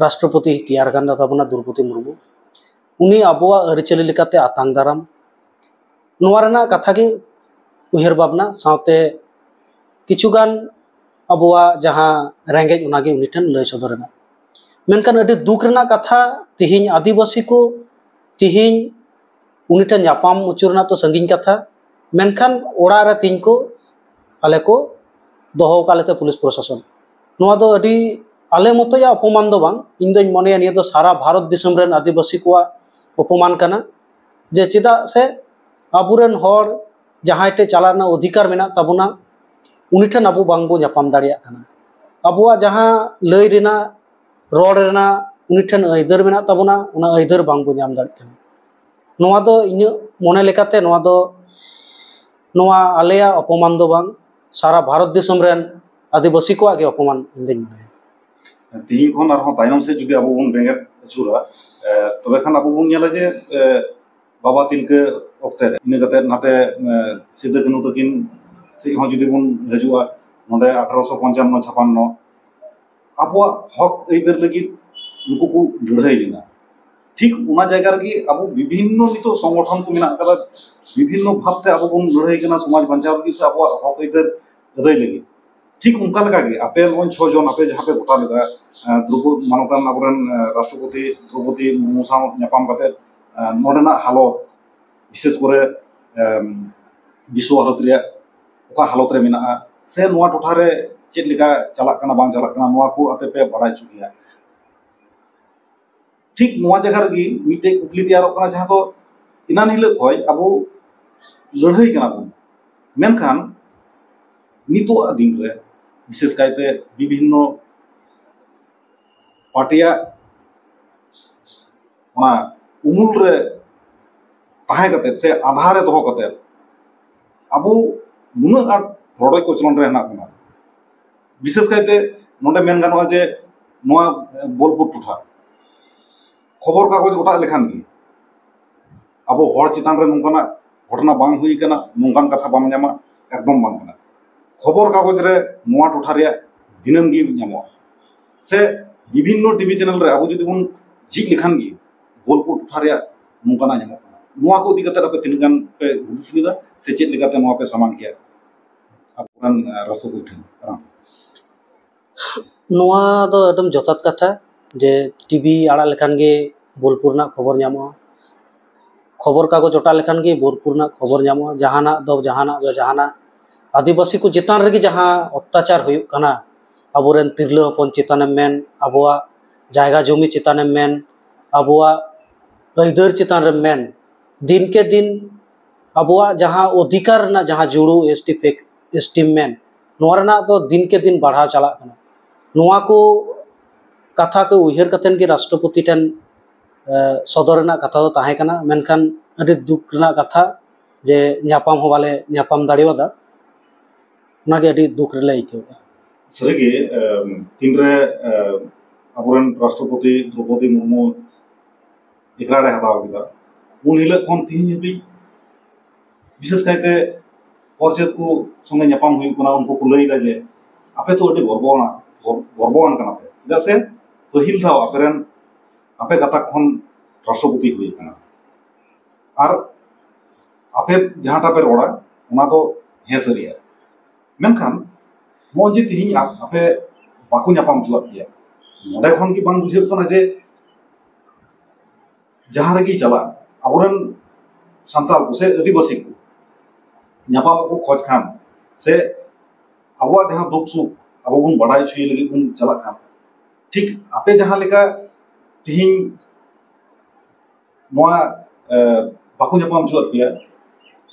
ᱨᱟᱥᱴᱨᱚᱯᱚᱛᱤ ᱛᱮᱭᱟᱨ ᱠᱟᱱ ᱛᱟᱵᱚᱱᱟ ᱫᱨᱚᱣᱯᱚᱫᱤ ᱢᱩᱨᱢᱩ᱾ ᱩᱱᱤ ᱟᱵᱚᱣᱟᱜ ᱟᱹᱨᱤᱪᱟᱹᱞᱤ ᱞᱮᱠᱟᱛᱮ ᱟᱛᱟᱝ ᱫᱟᱨᱟᱢ, ᱱᱚᱣᱟ ᱨᱮᱱᱟᱜ ᱠᱟᱛᱷᱟ ᱜᱮ ᱩᱭᱦᱟᱹᱨ ᱵᱷᱟᱵᱽᱱᱟ ᱥᱟᱶᱛᱮ ᱠᱤᱪᱷᱩ ᱜᱟᱱ ᱟᱵᱚᱣᱟᱜ ᱡᱟᱦᱟᱸ ᱨᱮᱸᱜᱮᱡ, ᱚᱱᱟᱜᱮ ᱩᱱᱤ ᱴᱷᱮᱱ ᱞᱟᱹᱭ ᱥᱚᱫᱚᱨ ᱨᱮᱱᱟᱜ᱾ ᱢᱮᱱᱠᱷᱟᱱ ᱟᱹᱰᱤ ᱫᱩᱠ ᱨᱮᱱᱟᱜ ᱠᱟᱛᱷᱟ, ᱛᱤᱦᱤᱧ ᱟᱹᱫᱤᱵᱟᱹᱥᱤ ᱠᱚ ᱛᱤᱦᱤᱧ ᱩᱱᱤ ᱴᱷᱮᱱ ᱧᱟᱯᱟᱢ ᱚᱪᱚ ᱨᱮᱱᱟᱜ ᱛᱚ ᱥᱟᱺᱜᱤᱧ ᱠᱟᱛᱷᱟ, ᱢᱮᱱᱠᱷᱟᱱ ᱚᱲᱟᱜ ᱨᱮ ᱛᱤᱧ ᱠᱚ ᱟᱞᱮ ᱠᱚ ᱫᱚᱦᱚ ᱟᱠᱟᱫ ᱞᱮᱛᱮ ᱯᱩᱞᱤᱥ ᱯᱨᱚᱥᱟᱥᱚᱱ, ᱱᱚᱣᱟ ᱫᱚ ᱟᱹᱰᱤ ᱟᱞᱮ ᱢᱚᱛᱚᱭᱟᱜ ᱚᱯᱚᱢᱟᱱ ᱫᱚ ᱵᱟᱝ, ᱤᱧ ᱫᱚᱧ ᱢᱚᱱᱮᱭᱟ ᱱᱤᱭᱟᱹ ᱫᱚ ᱥᱟᱨᱟ ᱵᱷᱟᱨᱚᱛ ᱫᱤᱥᱚᱢ ᱨᱮᱱ ᱟᱹᱫᱤᱵᱟᱹᱥᱤ ᱠᱚᱣᱟᱜ ᱚᱯᱚᱢᱟᱱ ᱠᱟᱱᱟ᱾ ᱡᱮ ᱪᱮᱫᱟᱜ ᱥᱮ ᱟᱵᱚᱨᱮᱱ ᱦᱚᱲ ᱡᱟᱦᱟᱸᱭ ᱴᱷᱮᱱ ᱪᱟᱞᱟᱜ ᱨᱮᱱᱟᱜ ᱚᱫᱷᱤᱠᱟᱨ ᱢᱮᱱᱟᱜ ᱛᱟᱵᱚᱱᱟ, ᱩᱱᱤ ᱴᱷᱮᱱ ᱟᱵᱚ ᱵᱟᱝᱵᱚ ᱧᱟᱯᱟᱢ ᱫᱟᱲᱮᱭᱟᱜ ᱠᱟᱱᱟ᱾ ᱟᱵᱚᱣᱟᱜ ᱡᱟᱦᱟᱸ ᱞᱟᱹᱭ ᱨᱮᱱᱟᱜ, ᱨᱚᱲ ᱨᱮᱱᱟᱜ ᱩᱱᱤ ᱴᱷᱮᱱ ᱟᱹᱭᱫᱟᱹᱨ ᱢᱮᱱᱟᱜ ᱛᱟᱵᱚᱱᱟ, ᱚᱱᱟ ᱟᱹᱭᱫᱟᱹᱨ ᱵᱟᱝᱵᱚ ᱧᱟᱢ ᱫᱟᱲᱮᱭᱟᱜ ᱠᱟᱱᱟ᱾ ᱱᱚᱣᱟ ᱫᱚ ᱤᱧᱟᱹᱜ ᱢᱚᱱᱮ ᱞᱮᱠᱟᱛᱮ ᱱᱚᱣᱟ ᱫᱚ, ᱱᱚᱣᱟ ᱟᱞᱮᱭᱟᱜ ᱚᱯᱚᱢᱟᱱ ᱫᱚ ᱵᱟᱝ, ᱥᱟᱨᱟ ᱵᱷᱟᱨᱚᱛ ᱫᱤᱥᱚᱢ ᱨᱮᱱ ᱟᱹᱫᱤᱵᱟᱹᱥᱤ ᱠᱚᱣᱟᱜ ᱜᱮ ᱚᱯᱚᱢᱟᱱ ᱤᱧ ᱫᱩᱧ ᱢᱚᱱᱮᱭᱟ᱾ ᱛᱤᱦᱤᱧ ᱠᱷᱚᱱ ᱟᱨᱦᱚᱸ ᱛᱟᱭᱱᱚᱢ ᱥᱮᱫ ᱡᱩᱫᱤ ᱟᱵᱚ ᱵᱚᱱ ᱵᱮᱸᱜᱮᱫ ᱟᱹᱪᱩᱨᱟ, ᱮ, ᱛᱚᱵᱮ ᱠᱷᱟᱱ ᱟᱵᱚ ᱵᱚᱱ ᱧᱮᱞᱟ ᱡᱮ, ᱮ, ᱵᱟᱵᱟ ᱛᱤᱞᱠᱟᱹ ᱚᱠᱛᱮ ᱨᱮ, ᱤᱱᱟᱹ ᱠᱟᱛᱮ ᱱᱟᱛᱮ, ᱮ, ᱥᱤᱫᱩ ᱠᱟᱹᱱᱦᱩ ᱛᱟᱹᱠᱤᱱ ᱥᱮᱫ ᱦᱚᱸ ᱡᱩᱫᱤ ᱵᱚᱱ ᱦᱤᱡᱩᱜᱼᱟ, ᱱᱚᱰᱮ ᱟᱴᱷᱨᱚᱥᱚ ᱯᱚᱧᱪᱟᱱᱱᱚ ᱪᱷᱟᱯᱟᱱᱱᱚ ᱟᱵᱚᱣᱟᱜ ᱦᱚᱠ ᱟᱹᱭᱫᱟᱹᱨ ᱞᱟᱹᱜᱤᱫ ᱱᱩᱠᱩ ᱠᱚ ᱞᱟᱹᱲᱦᱟᱹᱭ ᱞᱮᱱᱟ᱾ ᱴᱷᱤᱠ ᱚᱱᱟ ᱡᱟᱭᱜᱟ ᱨᱮᱜᱮ ᱟᱵᱚ ᱵᱤᱵᱷᱤᱱᱱᱚ ᱱᱤᱛᱚᱜ ᱥᱚᱝᱜᱚᱴᱷᱚᱱ ᱠᱚ ᱢᱮᱱᱟᱜ ᱟᱠᱟᱫᱟ, ᱵᱤᱵᱷᱤᱱᱱᱚ ᱵᱷᱟᱵᱛᱮ ᱟᱵᱚ ᱵᱚᱱ ᱞᱟᱹᱲᱦᱟᱹᱭ ᱠᱟᱱᱟ ᱥᱚᱢᱟᱡᱽ ᱵᱟᱧᱪᱟᱣ ᱞᱟᱹᱜᱤᱫ ᱥᱮ ᱟᱵᱚᱣᱟᱜ ᱦᱚᱠ ᱟᱹᱭᱫᱟᱹᱨ ᱟᱹᱫᱟᱹᱭ ᱞᱟᱹᱜᱤᱫ᱾ ᱴᱷᱤᱠ ᱚᱱᱠᱟ ᱞᱮᱠᱟᱜᱮ ᱟᱯᱮ ᱱᱚᱜᱼᱚᱭ ᱪᱷᱚ ᱡᱚᱱ ᱟᱯᱮ ᱡᱟᱦᱟᱸ ᱯᱮ ᱜᱚᱴᱟ ᱞᱮᱫᱟ, ᱟᱸ, ᱫᱨᱚᱯᱚᱫᱤ, ᱢᱟᱱᱚᱛᱟᱱ ᱟᱵᱚᱨᱮᱱ, ᱟᱸ, ᱨᱟᱥᱴᱨᱚᱯᱚᱛᱤ ᱫᱨᱚᱯᱚᱫᱤ ᱢᱩᱨᱢᱩ ᱥᱟᱶ ᱧᱟᱯᱟᱢ ᱠᱟᱛᱮ, ᱟᱸ, ᱱᱚᱰᱮᱱᱟᱜ ᱦᱟᱞᱚᱛ, ᱵᱤᱥᱮᱥ ᱠᱚᱨᱮ, ᱟᱸ, ᱵᱤᱥᱥᱚ ᱵᱷᱟᱨᱚᱛᱤ ᱨᱮᱭᱟᱜ ᱚᱠᱟ ᱦᱟᱞᱚᱛ ᱨᱮ ᱢᱮᱱᱟᱜᱼᱟ, ᱥᱮ ᱱᱚᱣᱟ ᱴᱚᱴᱷᱟ ᱨᱮ ᱪᱮᱫ ᱞᱮᱠᱟ ᱪᱟᱞᱟᱜ ᱠᱟᱱᱟ ᱵᱟᱝ ᱪᱟᱞᱟᱜ ᱠᱟᱱᱟ, ᱱᱚᱣᱟ ᱠᱚ ᱟᱯᱮ ᱯᱮ ᱵᱟᱲᱟᱭ ᱦᱚᱪᱚ ᱠᱮᱭᱟ᱾ ᱴᱷᱤᱠ ᱱᱚᱣᱟ ᱡᱟᱭᱜᱟ ᱨᱮᱜᱮ ᱢᱤᱫᱴᱮᱡ ᱠᱩᱠᱞᱤ ᱛᱮᱭᱟᱨᱚᱜ ᱠᱟᱱᱟ, ᱡᱟᱦᱟᱸ ᱫᱚ ᱮᱱᱟᱱ ᱦᱤᱞᱳᱜ ᱠᱷᱚᱱ ᱟᱵᱚ ᱞᱟᱹᱲᱦᱟᱹᱭ ᱠᱟᱱᱟ ᱵᱚᱱ, ᱢᱮᱱᱠᱷᱟᱱ ᱱᱤᱛᱚᱜᱟᱜ ᱫᱤᱱ ᱨᱮ ᱵᱤᱥᱮᱥ ᱠᱟᱭᱛᱮ ᱵᱤᱵᱷᱤᱱᱱᱚ ᱯᱟᱨᱴᱤᱭᱟᱜ ᱚᱱᱟ ᱩᱢᱩᱞ ᱨᱮ ᱛᱟᱦᱮᱸ ᱠᱟᱛᱮ ᱥᱮ ᱟᱸᱫᱷᱟ ᱨᱮ ᱫᱚᱦᱚ ᱠᱟᱛᱮ ᱟᱵᱚ ᱱᱩᱱᱟᱹᱜ ᱟᱸᱴ ᱨᱚᱰᱚᱡ ᱠᱚᱪᱞᱚᱱ ᱨᱮ ᱦᱮᱱᱟᱜ ᱵᱚᱱᱟ᱾ ᱵᱤᱥᱮᱥ ᱠᱟᱭᱛᱮ ᱱᱚᱰᱮ ᱢᱮᱱ ᱜᱟᱱᱚᱜᱼᱟ ᱡᱮ ᱱᱚᱣᱟ ᱵᱳᱞᱯᱩᱨ ᱴᱚᱴᱷᱟ ᱠᱷᱚᱵᱚᱨ ᱠᱟᱜᱚᱡᱽ ᱚᱴᱟᱜ ᱞᱮᱠᱷᱟᱱ ᱜᱮ ᱟᱵᱚ ᱦᱚᱲ ᱪᱮᱛᱟᱱ ᱨᱮ ᱱᱚᱝᱠᱟᱱᱟᱜ ᱜᱷᱚᱴᱚᱱᱟ ᱵᱟᱝ ᱦᱩᱭ ᱠᱟᱱᱟ, ᱱᱚᱝᱠᱟᱱ ᱠᱟᱛᱷᱟ ᱵᱟᱢ ᱧᱟᱢᱟ, ᱮᱠᱫᱚᱢ ᱵᱟᱝ ᱠᱟᱱᱟ᱾ ᱠᱷᱚᱵᱚᱨ ᱠᱟᱜᱚᱡᱽ ᱨᱮ ᱱᱚᱣᱟ ᱴᱚᱴᱷᱟ ᱨᱮᱭᱟᱜ ᱫᱤᱱᱟᱹᱢ ᱜᱮ ᱧᱟᱢᱚᱜᱼᱟ, ᱥᱮ ᱵᱤᱵᱷᱤᱱᱱᱚ ᱴᱤᱵᱷᱤ ᱪᱮᱱᱮᱞ ᱨᱮ ᱟᱵᱚ ᱡᱩᱫᱤ ᱵᱚᱱ ᱡᱷᱤᱡ ᱞᱮᱠᱷᱟᱱ ᱜᱮ ᱵᱳᱞᱯᱩᱨ ᱴᱚᱴᱷᱟ ᱨᱮᱭᱟᱜ ᱱᱚᱝᱠᱟᱱᱟᱜ ᱧᱟᱢᱚᱜ ᱠᱟᱱᱟ᱾ ᱱᱚᱣᱟ ᱠᱚ ᱤᱫᱤ ᱠᱟᱛᱮ ᱟᱯᱮ ᱛᱤᱱᱟᱹᱜ ᱜᱟᱱ ᱯᱮ ᱦᱩᱫᱤᱥ ᱞᱮᱫᱟ ᱥᱮ ᱪᱮᱫ ᱞᱮᱠᱟᱛᱮ ᱱᱚᱣᱟ ᱯᱮ ᱥᱟᱢᱟᱝ ᱠᱮᱭᱟ ᱟᱵᱚᱨᱮᱱ, ᱟᱸ, ᱨᱟᱥᱴᱨᱚᱯᱚᱛᱤ ᱴᱷᱮᱱ? ᱱᱚᱣᱟ ᱫᱚ ᱮᱠᱫᱚᱢ ᱡᱚᱛᱷᱟᱛ ᱠᱟᱛᱷᱟ ᱡᱮ ᱴᱤᱵᱷᱤ ᱟᱲᱟᱜ ᱞᱮᱠᱷᱟᱱ ᱜᱮ ᱵᱳᱞᱯᱩᱨ ᱨᱮᱱᱟᱜ ᱠᱷᱚᱵᱚᱨ ᱧᱟᱢᱚᱜᱼᱟ, ᱠᱷᱚᱵᱚᱨ ᱠᱟᱜᱚᱡᱽ ᱚᱴᱟᱜ ᱞᱮᱠᱷᱟᱱ ᱜᱮ ᱵᱳᱞᱯᱩᱨ ᱨᱮᱱᱟᱜ ᱠᱷᱚᱵᱚᱨ ᱧᱟᱢᱚᱜᱼᱟ᱾ ᱡᱟᱦᱟᱱᱟᱜ ᱫᱚ ᱡᱟᱦᱟᱱᱟᱜ ᱫᱚ ᱡᱟᱦᱟᱱᱟᱜ ᱟᱹᱫᱤᱵᱟᱹᱥᱤ ᱠᱚ ᱪᱮᱛᱟᱱ ᱨᱮᱜᱮ ᱡᱟᱦᱟᱸ ᱚᱛᱛᱟᱪᱟᱨ ᱦᱩᱭᱩᱜ ᱠᱟᱱᱟ, ᱟᱵᱚᱨᱮᱱ ᱛᱤᱨᱞᱟᱹ ᱦᱚᱯᱚᱱ ᱪᱮᱛᱟᱱᱮᱢ ᱢᱮᱱ, ᱟᱵᱚᱣᱟᱜ ᱡᱟᱭᱜᱟ ᱡᱚᱢᱤ ᱪᱮᱛᱟᱱᱮᱢ ᱢᱮᱱ, ᱟᱵᱚᱣᱟᱜ ᱟᱹᱭᱫᱟᱹᱨ ᱪᱮᱛᱟᱱ ᱨᱮᱢ ᱢᱮᱱ, ᱫᱤᱱᱠᱮ ᱫᱤᱱ ᱟᱵᱚᱣᱟᱜ ᱡᱟᱦᱟᱸ ᱚᱫᱷᱤᱠᱟᱨ ᱨᱮᱱᱟᱜ ᱡᱟᱦᱟᱸ ᱡᱩᱲᱩ ᱮᱥᱴᱤ ᱯᱷᱮᱠ, ᱮᱥᱴᱤᱢ ᱢᱮᱱ, ᱱᱚᱣᱟ ᱨᱮᱱᱟᱜ ᱫᱚ ᱫᱤᱱᱠᱮ ᱫᱤᱱ ᱵᱟᱲᱦᱟᱣ ᱪᱟᱞᱟᱜ ᱠᱟᱱᱟ᱾ ᱱᱚᱣᱟ ᱠᱚ ᱠᱟᱛᱷᱟ ᱠᱚ ᱩᱭᱦᱟᱹᱨ ᱠᱟᱛᱮᱱ ᱜᱮ ᱨᱟᱥᱴᱨᱚᱯᱚᱛᱤ ᱴᱷᱮᱱ, ᱮ, ᱥᱚᱫᱚᱨ ᱨᱮᱱᱟᱜ ᱠᱟᱛᱷᱟ ᱫᱚ ᱛᱟᱦᱮᱸ ᱠᱟᱱᱟ, ᱢᱮᱱᱠᱷᱟᱱ ᱟᱹᱰᱤ ᱫᱩᱠ ᱨᱮᱱᱟᱜ ᱠᱟᱛᱷᱟ ᱡᱮ ᱧᱟᱯᱟᱢ ᱦᱚᱸ ᱵᱟᱞᱮ ᱧᱟᱯᱟᱢ ᱫᱟᱲᱮᱣᱟᱫᱟ, ᱚᱱᱟᱜᱮ ᱟᱹᱰᱤ ᱫᱩᱠ ᱨᱮᱞᱮ ᱟᱹᱭᱠᱟᱹᱣᱮᱫᱼᱟ᱾ ᱥᱟᱹᱨᱤᱜᱮ, ᱮᱢ, ᱛᱤᱱᱨᱮ, ᱮᱢ, ᱟᱵᱚᱨᱮᱱ ᱨᱟᱥᱴᱨᱚᱯᱚᱛᱤ ᱫᱨᱚᱯᱚᱫᱤ ᱢᱩᱨᱢᱩ ᱮᱠᱞᱟᱲᱮ ᱦᱟᱛᱟᱣ ᱠᱮᱫᱟ, ᱩᱱ ᱦᱤᱞᱳᱜ ᱠᱷᱚᱱ ᱛᱤᱦᱤᱧ ᱦᱟᱹᱵᱤᱡ ᱵᱤᱥᱮᱥ ᱠᱟᱭᱛᱮ ᱦᱚᱲ ᱪᱮᱫ ᱠᱚ ᱥᱚᱸᱜᱮ ᱧᱟᱯᱟᱢ ᱦᱩᱭᱩᱜ ᱠᱟᱱᱟ, ᱩᱱᱠᱩ ᱠᱚ ᱞᱟᱹᱭ ᱮᱫᱟ ᱡᱮ ᱟᱯᱮ ᱛᱚ ᱟᱹᱰᱤ ᱜᱚᱨᱵᱚ ᱟᱱᱟᱜ, ᱜᱚᱨ-, ᱜᱚᱨᱵᱚᱣᱟᱱ ᱠᱟᱱᱟ ᱯᱮ, ᱪᱮᱫᱟᱜ ᱥᱮ ᱯᱟᱹᱦᱤᱞ ᱫᱷᱟᱣ ᱟᱯᱮᱨᱮᱱ, ᱟᱯᱮ ᱜᱟᱛᱟᱠ ᱠᱷᱚᱱ ᱨᱟᱥᱴᱨᱚᱯᱚᱛᱤ ᱦᱩᱭ ᱟᱠᱟᱱᱟ᱾ ᱟᱨ ᱟᱯᱮ ᱡᱟᱦᱟᱸᱴᱟᱜ ᱯᱮ ᱨᱚᱲᱟ, ᱚᱱᱟ ᱫᱚ ᱦᱮᱸ ᱥᱟᱹᱨᱤᱭᱟ᱾ ᱢᱮᱱᱠᱷᱟᱱ ᱱᱚᱜᱼᱚᱭ ᱡᱮ ᱛᱤᱦᱤᱧ ᱟ-, ᱟᱯᱮ ᱵᱟᱠᱚ ᱧᱟᱯᱟᱢ ᱦᱚᱪᱚᱣᱟᱜ ᱯᱮᱭᱟ, ᱱᱚᱸᱰᱮ ᱠᱷᱚᱱ ᱜᱮ ᱵᱟᱝ ᱵᱩᱡᱷᱟᱹᱜ ᱠᱟᱱᱟ ᱡᱮ ᱡᱟᱦᱟᱸ ᱨᱮᱜᱮᱭ ᱪᱟᱞᱟᱜ, ᱟᱵᱚᱨᱮᱱ ᱥᱟᱱᱛᱟᱲ ᱠᱚ ᱥᱮ ᱟᱹᱫᱤᱵᱟᱹᱥᱤ ᱠᱚ ᱧᱟᱯᱟᱢᱚᱜ ᱠᱚ ᱠᱷᱚᱡᱽ ᱠᱷᱟᱱ, ᱥᱮ ᱟᱵᱚᱣᱟᱜ ᱡᱟᱦᱟᱸ ᱫᱩᱠ ᱥᱩᱠ ᱟᱵᱚ ᱵᱚᱱ ᱵᱟᱲᱟᱭ ᱦᱚᱪᱚᱭ ᱞᱟᱹᱜᱤᱫ ᱵᱚᱱ ᱪᱟᱞᱟᱜ ᱠᱷᱟᱱ, ᱴᱷᱤᱠ ᱟᱯᱮ ᱡᱟᱦᱟᱸ ᱞᱮᱠᱟ ᱛᱤᱦᱤᱧ ᱱᱚᱣᱟ, ᱮ, ᱵᱟᱠᱚ ᱧᱟᱯᱟᱢ ᱦᱚᱪᱚᱣᱟᱜ ᱯᱮᱭᱟ,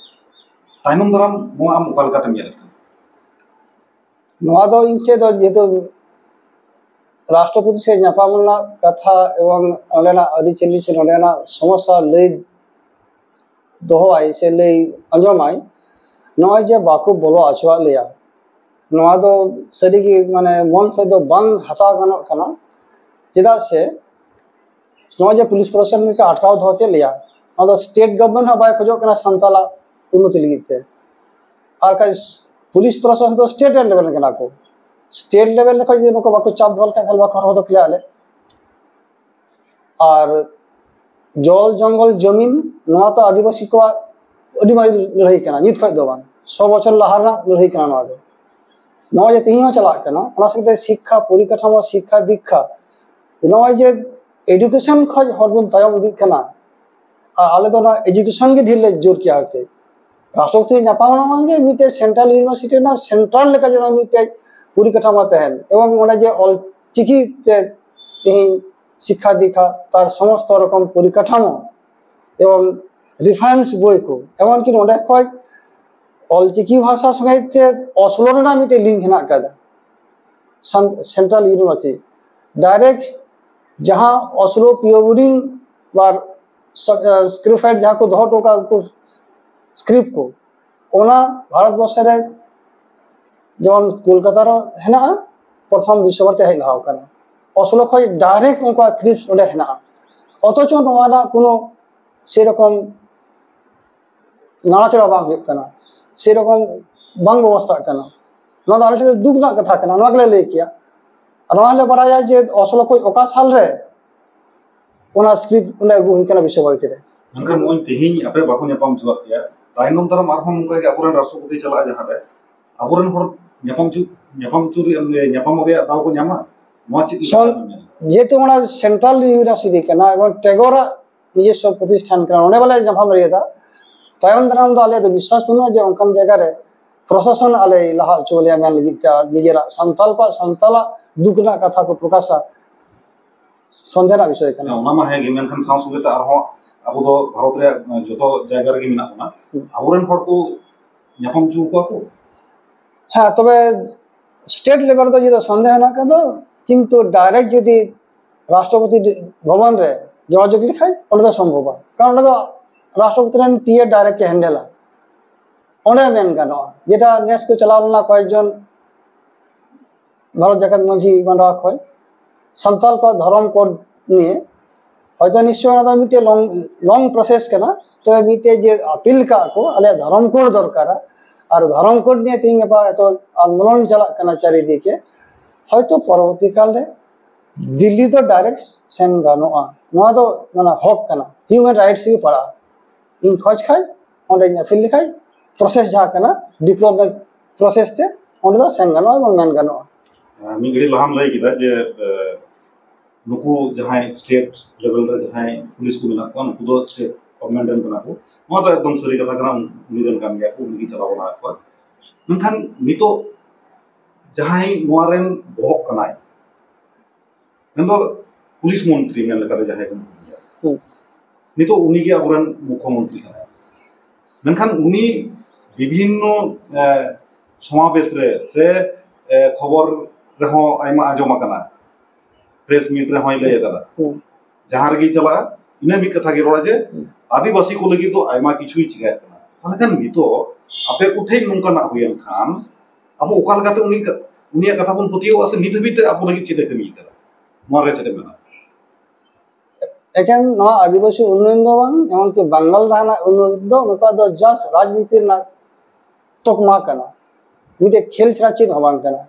ᱛᱟᱭᱱᱚᱢ ᱫᱟᱨᱟᱢ ᱱᱚᱣᱟ ᱟᱢ ᱚᱠᱟ ᱞᱮᱠᱟᱛᱮᱢ ᱧᱮᱞᱮᱫ ᱠᱟᱱᱟ? ᱱᱚᱣᱟ ᱫᱚ ᱤᱧ ᱴᱷᱮᱱ ᱫᱚ ᱡᱮᱦᱮᱛᱩ ᱨᱟᱥᱴᱨᱚᱯᱚᱛᱤ ᱥᱮ ᱧᱟᱯᱟᱢ ᱨᱮᱱᱟᱜ ᱠᱟᱛᱷᱟ ᱮᱵᱚᱝ ᱚᱸᱰᱮᱱᱟᱜ ᱟᱹᱨᱤᱪᱟᱹᱞᱤ ᱥᱮ ᱱᱚᱸᱰᱮᱱᱟᱜ ᱥᱚᱢᱚᱥᱥᱟ ᱞᱟᱹᱭ ᱫᱚᱦᱚᱣᱟᱭ ᱥᱮ ᱞᱟᱹᱭ ᱟᱸᱡᱚᱢᱟᱭ, ᱱᱚᱜᱼᱚᱭ ᱡᱮ ᱵᱟᱠᱚ ᱵᱚᱞᱚ ᱦᱚᱪᱚᱣᱟᱜ ᱞᱮᱭᱟ, ᱱᱚᱣᱟ ᱫᱚ ᱥᱟᱹᱨᱤᱜᱮ ᱢᱟᱱᱮ ᱢᱚᱱ ᱠᱷᱚᱱ ᱫᱚ ᱵᱟᱝ ᱦᱟᱛᱟᱣ ᱜᱟᱱᱚᱜ ᱠᱟᱱᱟ᱾ ᱪᱮᱫᱟᱜ ᱥᱮ ᱱᱚᱜᱼᱚᱭ ᱡᱮ ᱯᱩᱞᱤᱥ ᱯᱨᱚᱥᱟᱥᱚᱱ ᱞᱮᱠᱟ ᱟᱴᱠᱟᱣ ᱫᱚᱦᱚ ᱠᱮᱫ ᱞᱮᱭᱟ, ᱱᱚᱣᱟ ᱫᱚ ᱥᱴᱮᱴ ᱜᱚᱵᱷᱚᱨᱱᱢᱮᱱᱴ ᱦᱚᱸ ᱵᱟᱭ ᱠᱷᱚᱡᱚᱜ ᱠᱟᱱᱟ ᱥᱟᱱᱛᱟᱞᱟᱜ ᱩᱱᱱᱚᱛᱤ ᱞᱟᱹᱜᱤᱫ ᱛᱮ᱾ ᱟᱨ ᱠᱷᱟᱡ ᱯᱩᱞᱤᱥ ᱯᱨᱚᱥᱟᱥᱚᱱ ᱫᱚ ᱥᱴᱮᱴ ᱨᱮᱱ ᱞᱮᱵᱮᱞ ᱠᱟᱱᱟ ᱠᱚ, ᱥᱴᱮᱴ ᱞᱮᱵᱮᱞ ᱨᱮ ᱠᱷᱚᱡ ᱡᱩᱫᱤ ᱱᱩᱠᱩ ᱵᱟᱠᱚ ᱪᱟᱯ ᱫᱚᱦᱚ ᱞᱮᱠᱷᱟᱱ ᱛᱟᱦᱞᱮ ᱵᱟᱠᱚ ᱦᱚᱨᱦᱚ ᱫᱚ ᱠᱮᱭᱟ ᱟᱞᱮ᱾ ᱟᱨ ᱡᱚᱞ ᱡᱚᱝᱜᱚᱞ ᱡᱚᱢᱤᱱ, ᱱᱚᱣᱟ ᱛᱚ ᱟᱹᱫᱤᱵᱟᱹᱥᱤ ᱠᱚᱣᱟᱜ ᱟᱹᱰᱤ ᱢᱟᱨᱟᱝ ᱞᱟᱹᱲᱦᱟᱹᱭ ᱠᱟᱱᱟ, ᱱᱤᱛ ᱠᱷᱚᱡ ᱫᱚ ᱵᱟᱝ, ᱥᱚ ᱵᱚᱪᱷᱚᱨ ᱞᱟᱦᱟ ᱨᱮᱱᱟᱜ ᱞᱟᱹᱲᱦᱟᱹᱭ ᱠᱟᱱᱟ ᱱᱚᱣᱟ ᱫᱚ᱾ ᱱᱚᱜᱼᱚᱭ ᱡᱮ ᱛᱮᱦᱮᱧ ᱦᱚᱸ ᱪᱟᱞᱟᱜ ᱠᱟᱱᱟ, ᱚᱱᱟ ᱥᱟᱶᱛᱮ ᱥᱤᱠᱠᱷᱟ ᱯᱚᱨᱤᱠᱟᱴᱷᱟᱢᱳ, ᱥᱤᱠᱠᱷᱟ ᱫᱤᱠᱠᱷᱟ, ᱱᱚᱜᱼᱚᱭ ᱡᱮ ᱮᱰᱩᱠᱮᱥᱚᱱ ᱠᱷᱚᱡ ᱦᱚᱲ ᱵᱚᱱ ᱛᱟᱭᱚᱢ ᱤᱫᱤᱜ ᱠᱟᱱᱟ᱾ ᱟᱨ ᱟᱞᱮ ᱫᱚ ᱚᱱᱟ ᱮᱰᱩᱠᱮᱥᱚᱱ ᱜᱮ ᱰᱷᱮᱨ ᱞᱮ ᱡᱳᱨ ᱠᱮᱭᱟ ᱟᱨᱠᱤ᱾ ᱨᱟᱥᱴᱨᱚᱯᱚᱛᱤ ᱧᱟᱯᱟᱢ ᱨᱮᱱᱟᱜ ᱢᱟᱱᱮ ᱡᱮ ᱢᱤᱫᱴᱮᱡ ᱥᱮᱱᱴᱨᱟᱞ ᱤᱭᱩᱱᱤᱵᱷᱟᱨᱥᱤᱴᱤ ᱨᱮᱱᱟᱜ ᱥᱮᱱᱴᱨᱟᱞ ᱞᱮᱠᱟ ᱡᱮᱱᱚ ᱢᱤᱫᱴᱮᱡ ᱯᱚᱨᱤᱠᱟᱴᱷᱟᱢᱳ ᱛᱟᱦᱮᱱ, ᱮᱵᱚᱝ ᱚᱸᱰᱮ ᱡᱮ ᱚᱞ ᱪᱤᱠᱤ ᱛᱮ ᱛᱮᱦᱮᱧ ᱥᱤᱠᱠᱷᱟ ᱫᱤᱠᱠᱷᱟ, ᱛᱟᱨ ᱥᱚᱢᱚᱥᱛᱚ ᱨᱚᱠᱚᱢ ᱯᱚᱨᱤᱠᱟᱴᱷᱟᱢᱳ ᱮᱵᱚᱝ ᱨᱮᱯᱷᱟᱨᱮᱱᱥ ᱵᱳᱭ ᱠᱚ, ᱮᱢᱚᱱᱠᱤ ᱱᱚᱸᱰᱮ ᱠᱷᱚᱡ ᱚᱞᱪᱤᱠᱤ ᱵᱷᱟᱥᱟ ᱥᱚᱸᱜᱮ ᱛᱮ ᱚᱥᱞᱳ ᱨᱮᱱᱟᱜ ᱢᱤᱫᱴᱮᱡ ᱞᱤᱝᱠ ᱦᱮᱱᱟᱜ ᱟᱠᱟᱫᱟ᱾ ᱥᱟᱱ-, ᱥᱮᱱᱴᱨᱟᱞ ᱤᱭᱩᱱᱤᱵᱷᱟᱨᱥᱤᱴᱤ ᱰᱟᱭᱨᱮᱠᱴ ᱡᱟᱦᱟᱸ ᱚᱥᱞᱳ ᱯᱤᱭᱳ ᱵᱳᱨᱰᱤᱝ ᱵᱟ ᱥ-, ᱮ, ᱥᱠᱨᱤᱯᱴ ᱡᱟᱦᱟᱸ ᱠᱚ ᱫᱚᱦᱚ ᱦᱚᱴᱚ ᱠᱟᱜ ᱩᱱᱠᱩ ᱥᱠᱨᱤᱯᱴ ᱠᱚ, ᱚᱱᱟ ᱵᱷᱟᱨᱚᱛ ᱵᱚᱨᱥᱚ ᱨᱮ ᱡᱮᱢᱚᱱ ᱠᱳᱞᱠᱟᱛᱟ ᱨᱮ ᱦᱮᱱᱟᱜᱼᱟ, ᱯᱨᱚᱛᱷᱚᱢ ᱵᱤᱥᱥᱚ ᱵᱷᱟᱨᱚᱛᱤ ᱦᱮᱡ ᱞᱟᱦᱟ ᱟᱠᱟᱱᱟ᱾ ᱚᱥᱞᱳ ᱠᱷᱚᱡ ᱰᱟᱭᱨᱮᱠᱴ ᱩᱱᱠᱩᱣᱟᱜ ᱥᱠᱨᱤᱯᱴ ᱚᱸᱰᱮ ᱦᱮᱱᱟᱜᱼᱟ, ᱚᱛᱷᱚᱪᱚ ᱱᱚᱣᱟ ᱨᱮᱱᱟᱜ ᱠᱳᱱᱳ ᱥᱮᱨᱚᱠᱚᱢ ᱱᱟᱲᱟᱪᱟᱲᱟ ᱵᱟᱝ ᱦᱩᱭᱩᱜ ᱠᱟᱱᱟ, ᱥᱮᱨᱚᱠᱚᱢ ᱵᱟᱝ ᱵᱮᱵᱚᱥᱛᱷᱟᱜ ᱠᱟᱱᱟ᱾ ᱱᱚᱣᱟ ᱫᱚ ᱟᱞᱮ ᱴᱷᱮᱱ ᱫᱚ ᱫᱩᱠ ᱨᱮᱱᱟᱜ ᱠᱟᱛᱷᱟ ᱠᱟᱱᱟ, ᱱᱚᱣᱟ ᱜᱮᱞᱮ ᱞᱟᱹᱭ ᱠᱮᱭᱟ᱾ ᱟᱨ ᱱᱚᱣᱟ ᱞᱮ ᱵᱟᱲᱟᱭᱟ ᱡᱮ ᱚᱥᱞᱳ ᱠᱷᱚᱡ ᱚᱠᱟ ᱥᱟᱞ ᱨᱮ ᱚᱱᱟ ᱥᱠᱨᱤᱯᱴ ᱚᱸᱰᱮ ᱟᱹᱜᱩ ᱦᱩᱭ ᱠᱟᱱᱟ ᱵᱤᱥᱥᱚᱵᱷᱟᱨᱚᱛᱤ ᱨᱮ᱾ ᱢᱮᱱᱠᱷᱟᱱ ᱱᱚᱜᱼᱚᱭ ᱛᱮᱦᱮᱧ ᱟᱯᱮ ᱵᱟᱠᱚ ᱧᱟᱯᱟᱢ ᱦᱚᱪᱚᱣᱟᱜ ᱯᱮᱭᱟ, ᱛᱟᱭᱱᱚᱢ ᱫᱟᱨᱟᱢ ᱟᱨᱦᱚᱸ ᱱᱚᱝᱠᱟ ᱜᱮ ᱟᱵᱚᱨᱮᱱ ᱨᱟᱥᱴᱨᱚᱯᱚᱛᱤ ᱪᱟᱞᱟᱜᱼᱟ ᱡᱟᱦᱟᱸ ᱨᱮ, ᱟᱵᱚᱨᱮᱱ ᱦᱚᱲ ᱧᱟᱯᱟᱢ ᱦᱚᱪᱚ ᱧᱟᱯᱟᱢ ᱦᱚᱪᱚ ᱨᱮᱭᱟᱜ ᱧᱟᱯᱟᱢᱚᱜ ᱨᱮᱭᱟᱜ ᱫᱟᱣ ᱠᱚ ᱧᱟᱢᱟ? ᱱᱚᱣᱟ ᱪᱮᱫ ᱞᱮᱠᱟ ᱥᱚᱱ- ᱵᱮᱱ ᱢᱮᱱᱟ? ᱡᱮᱦᱮᱛᱩ ᱚᱱᱟ ᱥᱮᱱᱴᱨᱟᱞ ᱤᱭᱩᱱᱤᱵᱷᱟᱨᱥᱤᱴᱤ ᱠᱟᱱᱟ ᱮᱵᱚᱝ ᱴᱮᱜᱳᱨᱟᱜ ᱱᱤᱡᱮᱥᱥᱚ ᱯᱨᱚᱛᱤᱥᱴᱷᱟᱱ ᱠᱟᱱᱟ, ᱚᱸᱰᱮ ᱵᱟᱞᱮ ᱧᱟᱯᱟᱢ ᱫᱟᱲᱮᱭᱟᱫᱟ᱾ ᱛᱟᱭᱚᱢ ᱫᱟᱨᱟᱢ ᱫᱚ ᱟᱞᱮ ᱫᱚ ᱵᱤᱥᱥᱟᱥ ᱵᱟᱹᱱᱩᱜᱼᱟ ᱡᱮ ᱚᱱᱠᱟᱱ ᱡᱟᱭᱜᱟ ᱨᱮ ᱯᱨᱚᱥᱟᱥᱚᱱ ᱟᱞᱮ ᱞᱟᱦᱟ ᱦᱚᱪᱚ ᱞᱮᱭᱟ ᱢᱮᱱ ᱞᱟᱹᱜᱤᱫ ᱛᱮ, ᱟᱨ ᱱᱤᱡᱮᱨᱟᱜ ᱥᱟᱱᱛᱟᱞ ᱠᱚᱣᱟᱜ ᱥᱟᱱᱛᱟᱞᱟᱜ ᱫᱩᱠ ᱨᱮᱱᱟᱜ ᱠᱟᱛᱷᱟ ᱠᱚ ᱯᱨᱚᱠᱟᱥᱟ, ᱥᱚᱱᱫᱮᱦ ᱨᱮᱱᱟᱜ ᱵᱤᱥᱚᱭ ᱠᱟᱱᱟ᱾ ᱦᱮᱸ, ᱚᱱᱟ ᱢᱟ ᱦᱮᱸ ᱜᱮ, ᱢᱮᱱᱠᱷᱟᱱ ᱥᱟᱶ ᱥᱚᱸᱜᱮ ᱛᱮ ᱟᱨᱦᱚᱸ ᱟᱵᱚ ᱫᱚ ᱵᱷᱟᱨᱚᱛ ᱨᱮᱭᱟᱜ ᱡᱚᱛᱚ ᱡᱟᱭᱜᱟ ᱨᱮᱜᱮ ᱢᱮᱱᱟᱜ ᱵᱚᱱᱟ᱾ ᱦᱩᱸ᱾ ᱟᱵᱚᱨᱮᱱ ᱦᱚᱲ ᱠᱚ ᱧᱟᱯᱟᱢ ᱦᱚᱪᱚ ᱠᱚᱣᱟ ᱠᱚ? ᱦᱮᱸ, ᱛᱚᱵᱮ ᱥᱴᱮᱴ ᱞᱮᱵᱮᱞ ᱨᱮᱫᱚ ᱡᱩᱫᱤ ᱥᱚᱱᱫᱮᱦ ᱦᱮᱱᱟᱜ ᱠᱷᱟᱱ ᱫᱚ, ᱠᱤᱱᱛᱩ ᱰᱟᱭᱨᱮᱠᱴ ᱡᱩᱫᱤ ᱨᱟᱥᱴᱨᱚᱯᱚᱛᱤ ᱵᱷᱚᱵᱚᱱ ᱨᱮ ᱡᱳᱜᱟᱡᱳᱜᱽ ᱞᱮᱠᱷᱟᱡ ᱚᱸᱰᱮ ᱫᱚ ᱥᱚᱢᱵᱷᱚᱵᱟ, ᱠᱟᱨᱚᱱ ᱚᱸᱰᱮ ᱫᱚ ᱨᱟᱥᱴᱨᱚᱯᱚᱛᱤ ᱨᱮᱱ ᱯᱤ ᱮ ᱰᱟᱭᱨᱮᱠᱴ ᱮ ᱦᱮᱱᱰᱮᱞᱟ, ᱚᱸᱰᱮ ᱢᱮᱱ ᱜᱟᱱᱚᱜᱼᱟ᱾ ᱡᱮᱴᱟ ᱱᱮᱥ ᱠᱚ ᱪᱟᱞᱟᱣ ᱞᱮᱱᱟ ᱠᱚᱭᱮᱠ ᱡᱚᱱ ᱵᱷᱟᱨᱚᱛ ᱡᱟᱠᱟᱛ ᱢᱟᱹᱡᱷᱤ ᱢᱟᱰᱣᱟ ᱠᱷᱚᱱ ᱥᱟᱱᱛᱟᱲ ᱠᱚᱣᱟᱜ ᱫᱷᱚᱨᱚᱢ ᱠᱳᱰ ᱱᱤᱭᱮ ᱦᱚᱭᱛᱚ ᱱᱤᱥᱪᱚᱭ ᱚᱱᱟ ᱫᱚ ᱢᱤᱫᱴᱮᱡ ᱞᱚᱝ ᱞᱚᱝ ᱯᱨᱚᱥᱮᱥ ᱠᱟᱱᱟ, ᱛᱚᱵᱮ ᱢᱤᱫᱴᱮᱡ ᱡᱮ ᱟᱯᱤᱞ ᱠᱟᱜ ᱠᱚ ᱟᱞᱮᱭᱟᱜ ᱫᱷᱚᱨᱚᱢ ᱠᱳᱰ ᱫᱚᱨᱠᱟᱨᱟ, ᱟᱨ ᱫᱷᱚᱨᱚᱢ ᱠᱳᱰ ᱱᱤᱭᱮ ᱛᱮᱦᱮᱧ ᱜᱟᱯᱟ ᱮᱛᱚ ᱟᱱᱫᱳᱞᱚᱱ ᱪᱟᱞᱟᱜ ᱠᱟᱱᱟ ᱪᱟᱨᱤᱫᱤᱠᱮ, ᱦᱚᱭᱛᱚ ᱯᱚᱨᱚᱵᱚᱨᱛᱤ ᱠᱟᱞ ᱨᱮ ᱫᱤᱞᱞᱤ ᱫᱚ ᱰᱟᱭᱨᱮᱠᱴ ᱥᱮᱱ ᱜᱟᱱᱚᱜᱼᱟ᱾ ᱱᱚᱣᱟ ᱫᱚ ᱢᱟᱱᱮ ᱦᱚᱠ ᱠᱟᱱᱟ, ᱦᱤᱭᱩᱢᱮᱱ ᱨᱟᱭᱤᱴᱥ ᱜᱮ ᱯᱟᱲᱟᱜᱼᱟ᱾ ᱤᱧ ᱠᱷᱚᱡᱽ ᱠᱷᱟᱡ ᱚᱸᱰᱮᱧ ᱟᱯᱤᱞ ᱞᱮᱠᱷᱟᱡ ᱯᱨᱚᱥᱮᱥ ᱡᱟᱦᱟᱸ ᱠᱟᱱᱟ ᱰᱤᱯᱞᱚᱢᱮᱴ ᱯᱨᱚᱥᱮᱥ ᱛᱮ ᱚᱸᱰᱮ ᱫᱚ ᱥᱮᱱ ᱜᱟᱱᱚᱜᱼᱟ ᱮᱵᱚᱝ ᱢᱮᱱ ᱜᱟᱱᱚᱜᱼᱟ᱾ ᱢᱤᱫ ᱜᱷᱟᱹᱲᱤᱡ ᱞᱟᱦᱟᱢ ᱞᱟᱹᱭ ᱠᱮᱫᱟ ᱡᱮ ᱱᱩᱠᱩ ᱡᱟᱦᱟᱸᱭ ᱥᱴᱮᱴ ᱞᱮᱵᱮᱞ ᱨᱮ ᱡᱟᱦᱟᱸᱭ ᱯᱩᱞᱤᱥ ᱠᱚ ᱢᱮᱱᱟᱜ ᱠᱚᱣᱟ ᱱᱩᱠᱩ ᱫᱚ ᱥᱴᱮᱴ ᱜᱚᱵᱷᱚᱨᱱᱢᱮᱱᱴ ᱨᱮᱱ ᱠᱟᱱᱟ ᱠᱚ᱾ ᱱᱚᱣᱟ ᱫᱚ ᱮᱠᱫᱚᱢ ᱥᱟᱹᱨᱤ ᱠᱟᱛᱷᱟ ᱠᱟᱱᱟ, ᱩᱱᱤ ᱨᱮᱱ ᱠᱟᱱ ᱜᱮᱭᱟ ᱠᱚ, ᱩᱱᱤ ᱜᱮ ᱪᱟᱞᱟᱣ ᱵᱟᱲᱟ ᱟᱠᱟᱫ ᱠᱚᱣᱟ᱾ ᱢᱮᱱᱠᱷᱟᱱ ᱱᱤᱛᱚᱜ ᱡᱟᱦᱟᱸᱭ ᱱᱚᱣᱟ ᱨᱮᱱ ᱵᱚᱦᱚᱜ ᱠᱟᱱᱟᱭ, ᱢᱮᱱᱫᱚ ᱯᱩᱞᱤᱥ ᱢᱚᱱᱛᱨᱤ ᱢᱮᱱ ᱞᱮᱠᱟᱛᱮ ᱡᱟᱦᱟᱸᱭ ᱠᱚ ᱢᱮᱛᱟᱭᱟ, ᱱᱤᱛᱚᱜ ᱩᱱᱤ ᱜᱮ ᱟᱵᱚᱨᱮᱱ ᱢᱩᱠᱷᱚᱢᱚᱱᱛᱨᱤ ᱠᱟᱱᱟᱭ᱾ ᱢᱮᱱᱠᱷᱟᱱ ᱩᱱᱤ ᱵᱤᱵᱷᱤᱱᱱᱚ ᱥᱚᱢᱟᱵᱮᱥ ᱨᱮ ᱥᱮ ᱠᱷᱚᱵᱚᱨ ᱨᱮᱦᱚᱸ ᱟᱭᱢᱟ ᱟᱸᱡᱚᱢ ᱟᱠᱟᱱᱟ, ᱯᱨᱮᱥ ᱢᱤᱴ ᱨᱮᱦᱚᱸᱭ ᱞᱟᱹᱭ ᱟᱠᱟᱫᱟ, ᱡᱟᱦᱟᱸ ᱨᱮᱜᱮᱭ ᱪᱟᱞᱟᱜᱼᱟ ᱤᱱᱟᱹ ᱢᱤᱫ ᱠᱟᱛᱷᱟ ᱜᱮ ᱨᱚᱲᱟ ᱡᱮ ᱟᱹᱫᱤᱵᱟᱹᱥᱤ ᱠᱚ ᱞᱟᱹᱜᱤᱫ ᱫᱚ ᱟᱭᱢᱟ ᱠᱤᱪᱷᱩᱭ ᱪᱤᱠᱟᱹᱭᱮᱫ ᱠᱟᱱᱟ᱾ ᱛᱟᱦᱚᱞᱮ ᱠᱷᱟᱱ ᱱᱤᱛᱚᱜ ᱟᱯᱮ ᱠᱚᱴᱷᱮᱱ ᱱᱚᱝᱠᱟᱱᱟᱜ ᱦᱩᱭᱮᱱ ᱠᱷᱟᱱ ᱟᱵᱚ ᱚᱠᱟ ᱞᱮᱠᱟᱛᱮ ᱩᱱᱤ ᱩᱱᱤᱭᱟᱜ ᱠᱟᱛᱷᱟ ᱵᱚᱱ ᱯᱟᱹᱛᱭᱟᱹᱣᱟ ᱥᱮ ᱱᱤᱛ ᱦᱟᱹᱵᱤᱡ ᱛᱮ ᱟᱵᱚ ᱞᱟᱹᱜᱤᱫ ᱪᱮᱫ ᱮ ᱠᱟᱹᱢᱤ ᱠᱟᱫᱟ? ᱱᱚᱣᱟ ᱨᱮ ᱪᱮᱫ ᱮ ᱢᱮᱱᱟ? ᱮᱠᱮᱱ ᱱᱚᱣᱟ ᱟᱹᱫᱤᱵᱟᱹᱥᱤ ᱩᱱᱱᱚᱭᱚᱱ ᱫᱚ ᱵᱟᱝ, ᱮᱢᱚᱱᱠᱤ ᱵᱟᱝᱜᱟᱞ ᱫᱷᱟᱨᱟ ᱩᱱᱱᱚᱭᱚᱱ ᱫᱚ ᱱᱚᱝᱠᱟ ᱫᱚ ᱡᱟᱥᱴ ᱨᱟᱡᱽᱱᱤᱛᱤ ᱨᱮᱱᱟᱜ ᱛᱚᱠᱢᱟ ᱠᱟᱱᱟ, ᱢᱤᱫᱴᱮᱡ ᱠᱷᱮᱞ ᱪᱷᱟᱲᱟ ᱪᱮᱫ ᱦᱚᱸ ᱵᱟᱝ ᱠᱟᱱᱟ᱾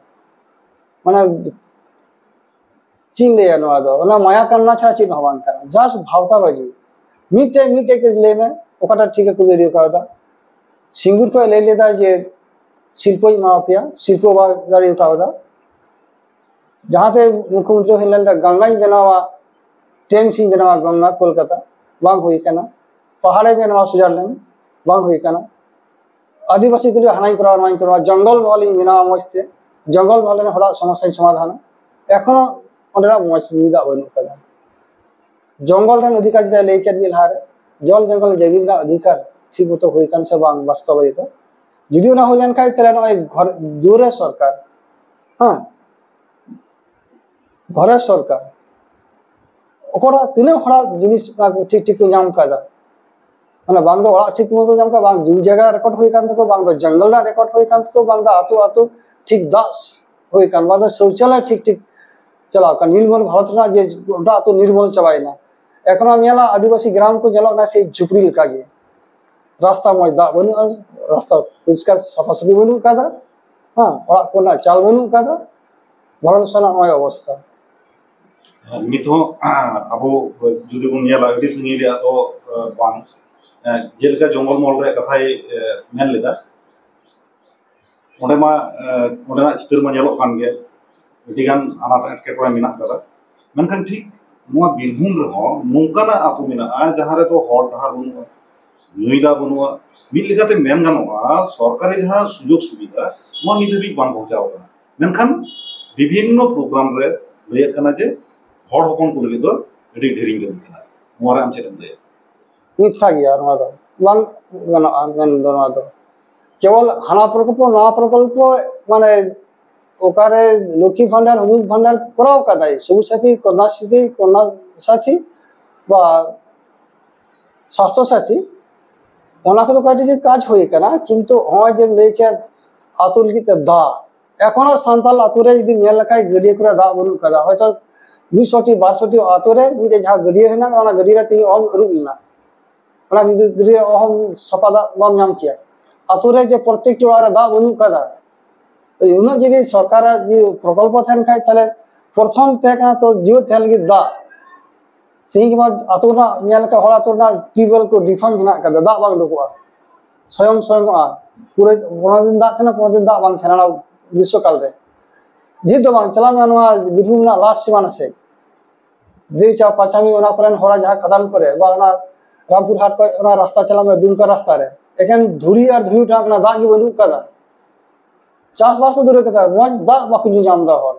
ᱢᱟᱱᱮ ᱪᱮᱫ ᱤᱧ ᱞᱟᱹᱭᱟ, ᱱᱚᱣᱟ ᱫᱚ ᱚᱱᱟ ᱢᱟᱭᱟ ᱠᱟᱱᱱᱟ ᱪᱷᱟᱲᱟ ᱪᱮᱫ ᱦᱚᱸ ᱵᱟᱝ ᱠᱟᱱᱟ, ᱡᱟᱥᱴ ᱵᱷᱟᱣᱛᱟᱵᱟᱡᱤ᱾ ᱢᱤᱫᱴᱮᱡ ᱢᱤᱫᱴᱮᱡ ᱜᱮ ᱞᱟᱹᱭ ᱢᱮ, ᱚᱠᱟᱴᱟᱜ ᱴᱷᱤᱠ ᱟᱠᱚ ᱵᱷᱤᱰᱤᱭᱳ ᱠᱟᱣᱫᱟ? ᱥᱤᱝᱜᱩᱨ ᱠᱷᱚᱱ ᱞᱟᱹᱭ ᱞᱮᱫᱟ ᱡᱮ ᱥᱤᱞᱯᱚᱧ ᱮᱢᱟ ᱯᱮᱭᱟ, ᱥᱤᱞᱯᱚ ᱵᱟᱭ ᱫᱟᱲᱮ ᱠᱟᱣᱫᱟ᱾ ᱡᱟᱦᱟᱸᱛᱮ ᱢᱩᱠᱷᱭᱚᱢᱚᱱᱛᱨᱤ ᱦᱩᱭ ᱞᱮᱱ ᱛᱟᱦᱮᱸ, ᱜᱟᱝᱜᱟᱧ ᱵᱮᱱᱟᱣᱟ, ᱴᱮᱢᱥ ᱤᱧ ᱵᱮᱱᱟᱣᱟ ᱜᱟᱝᱜᱟ ᱠᱳᱞᱠᱟᱛᱟ, ᱵᱟᱝ ᱦᱩᱭ ᱠᱟᱱᱟ᱾ ᱯᱟᱦᱟᱲᱮ ᱵᱮᱱᱟᱣᱟ ᱥᱩᱭᱡᱟᱨᱞᱮᱱᱰ, ᱵᱟᱝ ᱦᱩᱭ ᱠᱟᱱᱟ᱾ ᱟᱹᱫᱤᱵᱟᱹᱥᱤ ᱠᱚ ᱞᱟᱹᱭᱟ ᱦᱟᱱᱟᱧ ᱠᱚᱨᱟᱣᱟ, ᱱᱚᱣᱟᱧ ᱠᱚᱨᱟᱣᱟ, ᱡᱚᱝᱜᱚᱞ ᱢᱚᱦᱚᱞᱤᱧ ᱵᱮᱱᱟᱣᱟ ᱢᱚᱡᱽ ᱛᱮ, ᱡᱚᱝᱜᱚᱞ ᱢᱚᱦᱚᱞ ᱨᱮᱱ ᱦᱚᱲᱟᱜ ᱥᱚᱢᱚᱥᱥᱟᱧ ᱥᱚᱢᱟᱫᱷᱟᱱᱟ᱾ ᱮᱠᱷᱚᱱᱳ ᱚᱸᱰᱮᱱᱟᱜ ᱢᱚᱡᱽ ᱧᱩ ᱫᱟᱜ ᱵᱟᱹᱱᱩᱜ ᱠᱟᱫᱟ᱾ ᱡᱚᱝᱜᱚᱞ ᱨᱮᱱ ᱚᱫᱷᱤᱠᱟᱨ ᱡᱮᱴᱟ ᱞᱟᱹᱭ ᱠᱮᱫ ᱢᱤᱫ ᱞᱟᱦᱟᱨᱮ, ᱡᱚᱞ ᱡᱚᱝᱜᱚᱞ ᱡᱟᱹᱢᱤᱱ ᱨᱮᱱᱟᱜ ᱚᱫᱷᱤᱠᱟᱨ ᱴᱷᱤᱠ ᱢᱚᱛᱚ ᱦᱩᱭ ᱠᱟᱱ ᱥᱮ ᱵᱟᱝ ᱵᱟᱥᱛᱚᱵᱟᱭᱤᱛᱚ? ᱡᱩᱫᱤ ᱚᱱᱟ ᱦᱩᱭ ᱞᱮᱱᱠᱷᱟᱱ, ᱛᱟᱦᱞᱮ ᱱᱚᱜᱼᱚᱭ ᱜᱷᱚᱨ ᱫᱩᱣᱟᱨᱮ ᱥᱚᱨᱠᱟᱨ, ᱦᱮᱸ, ᱜᱷᱚᱨᱮ ᱥᱚᱨᱠᱟᱨ, ᱚᱠᱚᱭᱟᱜ ᱛᱤᱱᱟᱹᱜ ᱦᱚᱲᱟᱜ ᱡᱤᱱᱤᱥ ᱚᱱᱟ ᱴᱷᱤᱠ ᱴᱷᱤᱠ ᱠᱚ ᱧᱟᱢ ᱠᱟᱫᱟ? ᱢᱟᱱᱮ ᱵᱟᱝ ᱫᱚ ᱚᱲᱟᱜ ᱴᱷᱤᱠ ᱢᱚᱛᱚ ᱧᱟᱢ ᱠᱟᱫᱟ, ᱵᱟᱝ ᱡᱩᱢᱤ ᱡᱟᱭᱜᱟ ᱨᱮᱠᱚᱨᱰ ᱦᱩᱭ ᱠᱟᱱ ᱛᱟᱠᱚ, ᱵᱟᱝ ᱫᱚ ᱡᱚᱝᱜᱚᱞ ᱨᱮᱱᱟᱜ ᱨᱮᱠᱚᱨᱰ ᱦᱩᱭ ᱠᱟᱱ ᱛᱟᱠᱚ, ᱵᱟᱝ ᱫᱚ ᱟᱹᱛᱩ ᱟᱹᱛᱩ ᱴᱷᱤᱠ ᱫᱟᱜ ᱦᱩᱭ ᱠᱟᱱ, ᱵᱟᱝ ᱫᱚ ᱥᱳᱪᱟᱞᱚᱭ ᱴᱷᱤᱠ ᱴᱷᱤᱠ ᱪᱟᱞᱟᱣ ᱠᱟᱱ᱾ ᱱᱤᱨᱢᱚᱞ ᱵᱷᱟᱨᱚᱛ ᱨᱮᱱᱟᱜ ᱡᱮ ᱜᱚᱴᱟ ᱟᱹᱛᱩ ᱱᱤᱨᱢᱚᱞ ᱪᱟᱵᱟᱭᱮᱱᱟ, ᱮᱠᱷᱚᱱ ᱟᱢ ᱧᱮᱞᱟ ᱟᱹᱫᱤᱵᱟᱹᱥᱤ ᱜᱨᱟᱢ ᱠᱚ ᱧᱮᱞᱚᱜ ᱠᱟᱱᱟ ᱥᱮᱭ ᱡᱷᱩᱯᱲᱤ ᱞᱮᱠᱟᱜᱮ᱾ ᱨᱟᱥᱛᱟ ᱢᱚᱡᱽ ᱫᱟᱜ ᱵᱟᱹᱱᱩᱜᱼᱟ, ᱨᱟᱥᱛᱟ ᱯᱚᱨᱤᱥᱠᱟᱨ ᱥᱟᱯᱷᱟ ᱥᱟᱹᱯᱷᱤ ᱵᱟᱹᱱᱩᱜ ᱠᱟᱫᱟ, ᱦᱮᱸ, ᱚᱲᱟᱜ ᱠᱚᱨᱮᱱᱟᱜ ᱪᱟᱞ ᱵᱟᱹᱱᱩᱜ ᱠᱟᱫᱟ᱾ ᱵᱷᱟᱨᱚᱛ ᱥᱮᱱᱟᱜ ᱱᱚᱜᱼᱚᱭ ᱚᱵᱚᱥᱛᱟ᱾ ᱱᱤᱛ ᱦᱚᱸ ᱟᱵᱚ ᱡᱩᱫᱤ ᱵᱚᱱ ᱧᱮᱞᱟ, ᱟᱹᱰᱤ ᱥᱟᱺᱜᱤᱧ ᱨᱮᱭᱟᱜ ᱫᱚ, ᱟᱸ, ᱵᱟᱝ, ᱟᱸ, ᱡᱮᱞᱮᱠᱟ ᱡᱚᱝᱜᱚᱞ ᱢᱚᱦᱚᱞ ᱨᱮᱭᱟᱜ ᱠᱟᱛᱷᱟᱭ, ᱟᱸ, ᱢᱮᱱ ᱞᱮᱫᱟ, ᱚᱸᱰᱮ ᱢᱟ, ᱟᱸ, ᱚᱸᱰᱮᱱᱟᱜ ᱪᱤᱛᱟᱹᱨ ᱢᱟ ᱧᱮᱞᱚᱜ ᱠᱟᱱ ᱜᱮ, ᱟᱹᱰᱤᱜᱟᱱ ᱟᱱᱟᱴ ᱮᱴᱠᱮᱴᱚᱬᱮ ᱢᱮᱱᱟᱜ ᱠᱟᱫᱟ᱾ ᱢᱮᱱᱠᱷᱟᱱ ᱴᱷᱤᱠ ᱱᱚᱣᱟ ᱵᱤᱨᱵᱷᱩᱢ ᱨᱮᱦᱚᱸ ᱱᱚᱝᱠᱟᱱᱟᱜ ᱟᱹᱛᱩ ᱢᱮᱱᱟᱜᱼᱟ, ᱡᱟᱦᱟᱸ ᱨᱮᱫᱚ ᱦᱚᱨ ᱰᱟᱦᱟᱨ ᱵᱟᱹᱱᱩᱜᱼᱟ, ᱧᱩᱭ ᱫᱟᱜ ᱵᱟᱹᱱᱩᱜᱼᱟ᱾ ᱢᱤᱫ ᱞᱮᱠᱟᱛᱮ ᱢᱮᱱ ᱜᱟᱱᱚᱜᱼᱟ, ᱥᱚᱨᱠᱟᱨᱤ ᱡᱟᱦᱟᱸ ᱥᱩᱡᱳᱜᱽ ᱥᱩᱵᱤᱫᱷᱟ, ᱱᱚᱣᱟ ᱱᱤᱛ ᱫᱷᱟᱹᱵᱤᱡ ᱵᱟᱝ ᱯᱚᱦᱚᱸᱪᱟᱣ ᱠᱟᱱᱟ᱾ ᱢᱮᱱᱠᱷᱟᱱ ᱵᱤᱵᱷᱤᱱᱱᱚ ᱯᱨᱳᱜᱨᱟᱢ ᱨᱮ ᱞᱟᱹᱭᱟᱜ ᱠᱟᱱᱟ ᱡᱮ ᱦᱚᱲ ᱦᱚᱯᱚᱱ ᱠᱚ ᱞᱟᱹᱜᱤᱫ ᱫᱚ ᱟᱹᱰᱤ ᱰᱷᱮᱨᱤᱧ ᱠᱟᱹᱢᱤ ᱠᱟᱱᱟ᱾ ᱱᱚᱣᱟ ᱨᱮ ᱟᱢ ᱪᱮᱫ ᱮᱢ ᱞᱟᱹᱭᱟ? ᱢᱤᱛᱷᱭᱟ ᱜᱮᱭᱟ, ᱱᱚᱣᱟ ᱫᱚ ᱵᱟᱝ ᱜᱟᱱᱚᱜᱼᱟ ᱢᱮᱱ ᱫᱚ᱾ ᱱᱚᱣᱟ ᱫᱚ ᱠᱮᱵᱚᱞ ᱦᱟᱱᱟ ᱯᱨᱚᱠᱚᱞᱯᱚ, ᱱᱚᱣᱟ ᱯᱨᱚᱠᱚᱞᱯᱚ, ᱢᱟᱱᱮ ᱚᱠᱟᱨᱮ ᱞᱚᱠᱠᱷᱤ ᱵᱷᱟᱱᱰᱟᱨ, ᱚᱢᱩᱠ ᱵᱷᱟᱱᱰᱟᱨ ᱠᱚᱨᱟᱣ ᱠᱟᱫᱟᱭ, ᱥᱚᱵᱩᱡ ᱥᱟᱛᱷᱤ, ᱠᱚᱱᱭᱟ ᱥᱟᱛᱷᱤ, ᱠᱚᱱᱭᱟ ᱥᱟᱛᱷᱤ ᱵᱟ ᱥᱟᱥᱛᱷᱚ ᱥᱟᱛᱷᱤ, ᱚᱱᱟ ᱠᱚᱫᱚ ᱠᱟᱹᱴᱤᱡ ᱠᱟᱡᱽ ᱦᱩᱭ ᱠᱟᱱᱟ, ᱠᱤᱱᱛᱩ ᱱᱚᱜᱼᱚᱭ ᱡᱮᱢ ᱞᱟᱹᱭ ᱠᱮᱫ ᱟᱹᱛᱩ ᱞᱟᱹᱜᱤᱫ ᱛᱮ ᱫᱟᱜ, ᱮᱠᱷᱚᱱᱳ ᱥᱟᱱᱛᱟᱲ ᱟᱹᱛᱩ ᱨᱮ ᱡᱩᱫᱤ ᱧᱮᱞ ᱞᱮᱠᱷᱟᱡ ᱜᱟᱹᱰᱭᱟᱹ ᱠᱚᱨᱮ ᱫᱟᱜ ᱵᱟᱹᱱᱩᱜ ᱠᱟᱫᱟ᱾ ᱦᱚᱭᱛᱳ ᱢᱤᱫ ᱥᱚ ᱴᱤ, ᱵᱟᱨ ᱥᱚ ᱴᱤ ᱟᱹᱛᱩ ᱨᱮ ᱢᱤᱫᱴᱮᱡ ᱡᱟᱦᱟᱸ ᱜᱟᱹᱰᱭᱟᱹ ᱦᱮᱱᱟᱜ, ᱚᱱᱟ ᱜᱟᱹᱰᱭᱟᱹ ᱨᱮ ᱛᱮᱦᱮᱧ ᱚᱦᱚᱢ ᱟᱹᱨᱩᱵ ᱞᱮᱱᱟ, ᱚᱱᱟ ᱜᱟᱹᱰᱭᱟᱹ ᱚᱦᱚᱢ ᱥᱟᱯᱷᱟ ᱫᱟᱜ ᱵᱟᱢ ᱧᱟᱢ ᱠᱮᱭᱟ᱾ ᱟᱹᱛᱩ ᱨᱮ ᱡᱮ ᱯᱨᱚᱛᱮᱠᱴᱤ ᱚᱲᱟᱜ ᱨᱮ ᱫᱟᱜ ᱵᱟᱹᱱᱩᱜ ᱠᱟᱫᱟ, ᱩᱱᱟᱹᱜ ᱡᱩᱫᱤ ᱥᱚᱨᱠᱟᱨᱟᱜ ᱡᱩᱫᱤ ᱯᱨᱚᱠᱚᱞᱯᱚ ᱛᱟᱦᱮᱱ ᱠᱷᱟᱡ, ᱛᱟᱦᱞᱮ ᱯᱨᱚᱛᱷᱚᱢ ᱛᱟᱦᱮᱸ ᱠᱟᱱᱟ ᱛᱚ ᱡᱤᱣᱮᱫ ᱛᱟᱦᱮᱸ ᱞᱟᱹᱜᱤᱫ ᱫᱟᱜ᱾ ᱛᱮᱦᱤᱧ ᱜᱟᱯᱟ ᱟᱹᱛᱩ ᱨᱮᱱᱟᱜ ᱧᱮᱞ ᱞᱮᱠᱷᱟᱱ ᱦᱚᱲ ᱟᱹᱛᱩ ᱨᱮᱱᱟᱜ ᱴᱤᱭᱩᱵᱽᱣᱮᱞ ᱠᱚ ᱰᱤᱯᱷᱟᱝ ᱦᱮᱱᱟᱜ ᱟᱠᱟᱫᱟ, ᱫᱟᱜ ᱵᱟᱝ ᱩᱰᱩᱠᱚᱜᱼᱟ, ᱥᱚᱭᱚᱝ ᱥᱚᱭᱚᱝᱚᱜᱼᱟ᱾ ᱯᱩᱨᱟᱹ ᱯᱚᱱᱮᱨᱚ ᱫᱤᱱ ᱫᱟᱜ ᱛᱟᱦᱮᱱᱟ, ᱯᱚᱱᱮᱨᱚ ᱫᱤᱱ ᱫᱟᱜ ᱵᱟᱝ ᱛᱟᱦᱮᱱᱟ ᱚᱱᱟ ᱜᱨᱤᱥᱥᱚ ᱠᱟᱞ ᱨᱮ᱾ ᱡᱤᱫ ᱫᱚ ᱵᱟᱝ, ᱪᱟᱞᱟᱣ ᱢᱮ ᱱᱚᱣᱟ ᱵᱤᱨᱵᱷᱩᱢ ᱨᱮᱱᱟᱜ ᱞᱟᱥ ᱥᱤᱢᱟᱱᱟ ᱥᱮᱫ, ᱫᱮᱣᱪᱟ, ᱯᱟᱪᱟᱢᱤ, ᱚᱱᱟ ᱠᱚᱨᱮᱱ ᱦᱚᱲᱟᱜ ᱡᱟᱦᱟᱸ ᱠᱷᱟᱫᱟᱱ ᱠᱚᱨᱮ ᱵᱟ ᱚᱱᱟ ᱨᱟᱢᱯᱩᱨ ᱦᱟᱴ ᱠᱷᱚᱱ ᱚᱱᱟ ᱨᱟᱥᱛᱟ ᱪᱟᱞᱟᱜ ᱢᱮ ᱫᱩᱢᱠᱟ ᱨᱟᱥᱛᱟ ᱨᱮ, ᱮᱠᱮᱱ ᱫᱷᱩᱲᱤ ᱟᱨ ᱫᱷᱩᱲᱤ ᱴᱟᱱᱟᱜ ᱠᱟᱱᱟ, ᱫᱟᱜ ᱜᱮ ᱵᱟᱹᱱᱩᱜ ᱠᱟᱫᱟ᱾ ᱪᱟᱥᱵᱟᱥ ᱫᱚ ᱫᱩᱨᱮᱨ ᱠᱟᱛᱷᱟ, ᱢᱚᱡᱽ ᱫᱟᱜ ᱵᱟᱠᱚ ᱧᱩ ᱧᱟᱢ ᱮᱫᱟ ᱦᱚᱲ᱾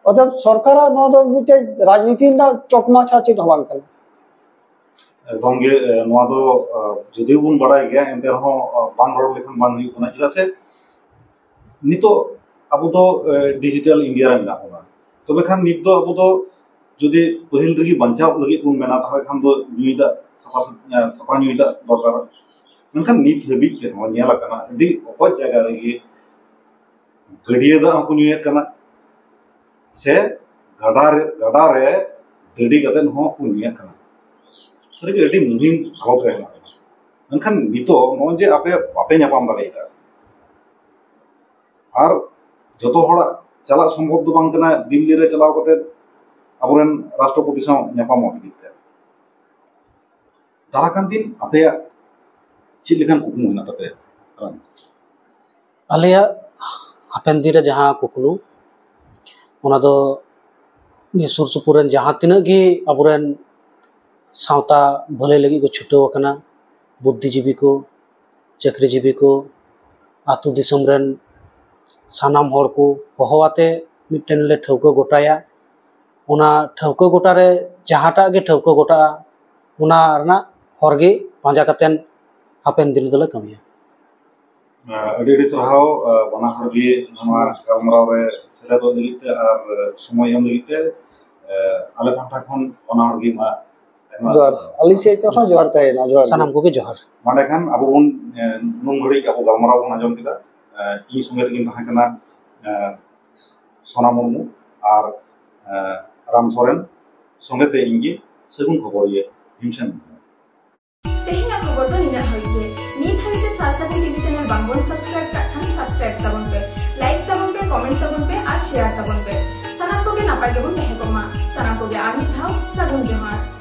ᱚᱛᱮᱵ ᱥᱚᱨᱠᱟᱨᱟᱜ ᱱᱚᱣᱟ ᱫᱚ ᱢᱤᱫᱴᱮᱡ ᱨᱟᱡᱽᱱᱤᱛᱤ ᱨᱮᱱᱟᱜ ᱪᱚᱠᱢᱟ ᱪᱷᱟᱲᱟ ᱪᱮᱫ ᱦᱚᱸ ᱵᱟᱝ ᱠᱟᱱᱟ᱾ ᱮᱠᱫᱚᱢ ᱜᱮ, ᱮ, ᱱᱚᱣᱟ ᱫᱚ, ᱮ, ᱡᱩᱫᱤ ᱵᱚᱱ ᱵᱟᱲᱟᱭ ᱜᱮᱭᱟ, ᱮᱱᱛᱮ ᱨᱮᱦᱚᱸ, ᱮ, ᱵᱟᱝ ᱨᱚᱲ ᱞᱮᱠᱷᱟᱱ ᱵᱟᱝ ᱦᱩᱭᱩᱜ ᱠᱟᱱᱟ᱾ ᱪᱮᱫᱟᱜ ᱥᱮ ᱱᱤᱛᱚᱜ ᱟᱵᱚ ᱫᱚ, ᱮ, ᱰᱤᱡᱤᱴᱟᱞ ᱤᱱᱰᱤᱭᱟ ᱨᱮ ᱢᱮᱱᱟᱜ ᱵᱚᱱᱟ᱾ ᱛᱚᱵᱮ ᱠᱷᱟᱱ ᱱᱤᱛ ᱫᱚ ᱟᱵᱚ ᱫᱚ ᱡᱩᱫᱤ ᱯᱟᱹᱦᱤᱞ ᱨᱮᱜᱮ ᱵᱟᱧᱪᱟᱣ ᱞᱟᱹᱜᱤᱫ ᱵᱚᱱ ᱢᱮᱱᱟ, ᱛᱟᱦᱚᱞᱮ ᱠᱷᱟᱱ ᱫᱚ ᱧᱩᱭ ᱫᱟᱜ ᱥᱟᱯᱷᱟ, ᱮ, ᱥᱟᱯᱷᱟ ᱧᱩᱭ ᱫᱟᱜ ᱫᱚᱨᱠᱟᱨ᱾ ᱢᱮᱱᱠᱷᱟᱱ ᱱᱤᱛ ᱦᱟᱹᱵᱤᱡ ᱛᱮᱦᱚᱸ ᱧᱮᱞ ᱟᱠᱟᱱᱟ, ᱟᱹᱰᱤ ᱚᱠᱚᱡ ᱡᱟᱭᱜᱟ ᱨᱮᱜᱮ ᱜᱟᱹᱰᱭᱟᱹ ᱫᱟᱜ ᱦᱚᱸᱠᱚ ᱧᱩᱭᱮᱫ ᱠᱟᱱᱟ, ᱥᱮ ᱜᱟᱰᱟ ᱨᱮ, ᱜᱟᱰᱟ ᱨᱮ ᱰᱟᱹᱰᱤ ᱠᱟᱛᱮᱫ ᱦᱚᱸ ᱠᱚ ᱧᱩᱭᱮᱫ ᱠᱟᱱᱟ᱾ ᱥᱟᱹᱨᱤᱜᱮ ᱟᱹᱰᱤ ᱢᱩᱦᱤᱢ ᱦᱟᱞᱚᱛ ᱨᱮ ᱦᱮᱱᱟᱜ ᱵᱚᱱᱟ᱾ ᱢᱮᱱᱠᱷᱟᱱ ᱱᱤᱛᱚᱜ ᱱᱚᱜᱼᱚᱭ ᱡᱮ ᱟᱯᱮ ᱵᱟᱯᱮ ᱧᱟᱯᱟᱢ ᱫᱟᱲᱮᱭᱟᱫᱟ, ᱟᱨ ᱡᱚᱛᱚ ᱦᱚᱲᱟᱜ ᱪᱟᱞᱟᱜ ᱥᱚᱢᱵᱷᱚᱵ ᱫᱚ ᱵᱟᱝ ᱠᱟᱱᱟ ᱫᱤᱞᱞᱤ ᱨᱮ ᱪᱟᱞᱟᱣ ᱠᱟᱛᱮᱫ ᱟᱵᱚᱨᱮᱱ ᱨᱟᱥᱴᱨᱚᱯᱚᱛᱤ ᱥᱟᱶ ᱧᱟᱯᱟᱢᱚᱜ ᱞᱟᱹᱜᱤᱫ ᱛᱮ᱾ ᱫᱟᱨᱟ ᱠᱟᱱ ᱫᱤᱱ ᱟᱯᱮᱭᱟᱜ ᱪᱮᱫ ᱞᱮᱠᱟᱱ ᱠᱩᱠᱢᱩ ᱢᱮᱱᱟᱜ ᱛᱟᱯᱮᱭᱟ? ᱟᱞᱮᱭᱟᱜ ᱦᱟᱯᱮᱱ ᱫᱤᱱ ᱨᱮ ᱡᱟᱦᱟᱸ ᱠᱩᱠᱢᱩ, ᱚᱱᱟ ᱫᱚ ᱱᱤᱭᱟᱹ ᱥᱩᱨ ᱥᱩᱯᱩᱨ ᱨᱮᱱ ᱡᱟᱦᱟᱸ ᱛᱤᱱᱟᱹᱜ ᱜᱮ ᱟᱵᱚᱨᱮᱱ ᱥᱟᱶᱛᱟ ᱵᱷᱟᱹᱞᱟᱹᱭ ᱞᱟᱹᱜᱤᱫ ᱠᱚ ᱪᱷᱩᱴᱟᱹᱣ ᱟᱠᱟᱱᱟ, ᱵᱩᱫᱽᱫᱷᱤᱡᱤᱵᱤ ᱠᱚ, ᱪᱟᱹᱠᱨᱤᱡᱤᱵᱤ ᱠᱚ, ᱟᱹᱛᱩ ᱫᱤᱥᱚᱢ ᱨᱮᱱ ᱥᱟᱱᱟᱢ ᱦᱚᱲ ᱠᱚ ᱦᱚᱦᱚ ᱟᱛᱮ ᱢᱤᱫᱴᱮᱱ ᱞᱮ ᱴᱷᱟᱹᱣᱠᱟᱹ ᱜᱚᱴᱟᱭᱟ᱾ ᱚᱱᱟ ᱴᱷᱟᱹᱣᱠᱟᱹ ᱜᱚᱴᱟ ᱨᱮ ᱡᱟᱦᱟᱸᱴᱟᱜ ᱜᱮ ᱴᱷᱟᱹᱣᱠᱟᱹ ᱜᱚᱴᱟᱜᱼᱟ, ᱚᱱᱟ ᱨᱮᱱᱟᱜ ᱦᱚᱨ ᱜᱮ ᱯᱟᱸᱡᱟ ᱠᱟᱛᱮᱫ ᱦᱟᱯᱮᱱ ᱫᱤᱱ ᱨᱮᱫᱚᱞᱮ ᱠᱟᱹᱢᱤᱭᱟ᱾ ᱟᱹᱰᱤ ᱟᱹᱰᱤ ᱥᱟᱨᱦᱟᱣ, ᱵᱟᱱᱟ ᱦᱚᱲ ᱜᱮ ᱱᱚᱣᱟ ᱜᱟᱞᱢᱟᱨᱟᱣ ᱨᱮ ᱥᱮᱞᱮᱫᱚᱜ ᱞᱟᱹᱜᱤᱫ ᱛᱮ ᱟᱨ ᱥᱚᱢᱚᱭ ᱮᱢ ᱞᱟᱹᱜᱤᱫ ᱛᱮ᱾ ᱟᱞᱮ ᱯᱟᱦᱴᱟ ᱠᱷᱚᱱ ᱵᱟᱱᱟ ᱦᱚᱲ ᱜᱮ ᱢᱟ ᱟᱭᱢᱟ ᱡᱚᱦᱟᱨ, ᱟᱹᱞᱤᱧ ᱥᱮᱫ ᱠᱷᱚᱱ ᱦᱚᱸ ᱡᱚᱦᱟᱨ ᱛᱟᱦᱮᱸᱭᱮᱱᱟ, ᱡᱚᱦᱟᱨ ᱜᱮ᱾ ᱥᱟᱱᱟᱢ ᱠᱚᱜᱮ ᱡᱚᱦᱟᱨ᱾ ᱢᱟ ᱮᱸᱰᱮᱠᱷᱟᱱ ᱟᱵᱚ ᱵᱚᱱ, ᱮ, ᱱᱩᱱ ᱜᱷᱟᱹᱲᱤᱡ ᱟᱵᱚ ᱜᱟᱞᱢᱟᱨᱟᱣ ᱵᱚᱱ ᱟᱸᱡᱚᱢ ᱠᱮᱫᱟ᱾ ᱮ, ᱤᱧ ᱥᱚᱸᱜᱮ ᱛᱮᱠᱤᱱ ᱛᱟᱦᱮᱸ ᱠᱟᱱᱟ, ᱮ, ᱥᱳᱱᱟ ᱢᱩᱨᱢᱩ ᱟᱨ, ᱮ, ᱨᱟᱢ ᱥᱚᱨᱮᱱ, ᱥᱚᱸᱜᱮ ᱛᱮ ᱤᱧ ᱜᱮ ᱥᱟᱹᱜᱩᱱ ᱠᱷᱚᱵᱚᱨᱤᱭᱟᱹ ᱵᱷᱤᱢᱥᱮᱱ ᱢᱩᱨᱢᱩ᱾ ᱛᱮᱦᱮᱧᱟᱜ ᱠᱷᱚᱵᱚᱨ ᱫᱚ ᱱᱤᱱᱟᱹᱜ ᱦᱟᱹᱵᱤᱡ ᱜᱮ᱾ ᱱᱤᱛ ᱦᱟᱹᱵᱤᱡ ᱛᱮ ᱥᱟᱨᱥᱟᱹᱜᱩᱱ ᱴᱤᱵᱷᱤ ᱪᱮᱱᱮᱞ ᱵᱟᱝᱵᱚᱱ ᱥᱟᱵᱥᱠᱨᱟᱭᱤᱵ ᱠᱟᱜ ᱠᱷᱟᱱ ᱥᱟᱵᱥᱠᱨᱟᱭᱤᱵ ᱛᱟᱵᱚᱱ ᱯᱮ, ᱞᱟᱭᱤᱠ ᱛᱟᱵᱚᱱ ᱯᱮ, ᱠᱚᱢᱮᱱᱴ ᱛᱟᱵᱚᱱ ᱯᱮ ᱟᱨ ᱥᱮᱭᱟᱨ ᱛᱟᱵᱚᱱ ᱯᱮ᱾ ᱥᱟᱱᱟᱢ ᱱᱟᱯᱟᱭ ᱜᱮᱵᱚᱱ ᱛᱟᱦᱮᱸ ᱠᱚᱜ ᱢᱟ᱾ ᱥᱟᱱᱟᱢ ᱠᱚᱜᱮ ᱟᱨ ᱢᱤᱫ ᱫᱷᱟᱣ ᱥᱟᱹᱜᱩᱱ ᱡᱚᱦᱟᱨ᱾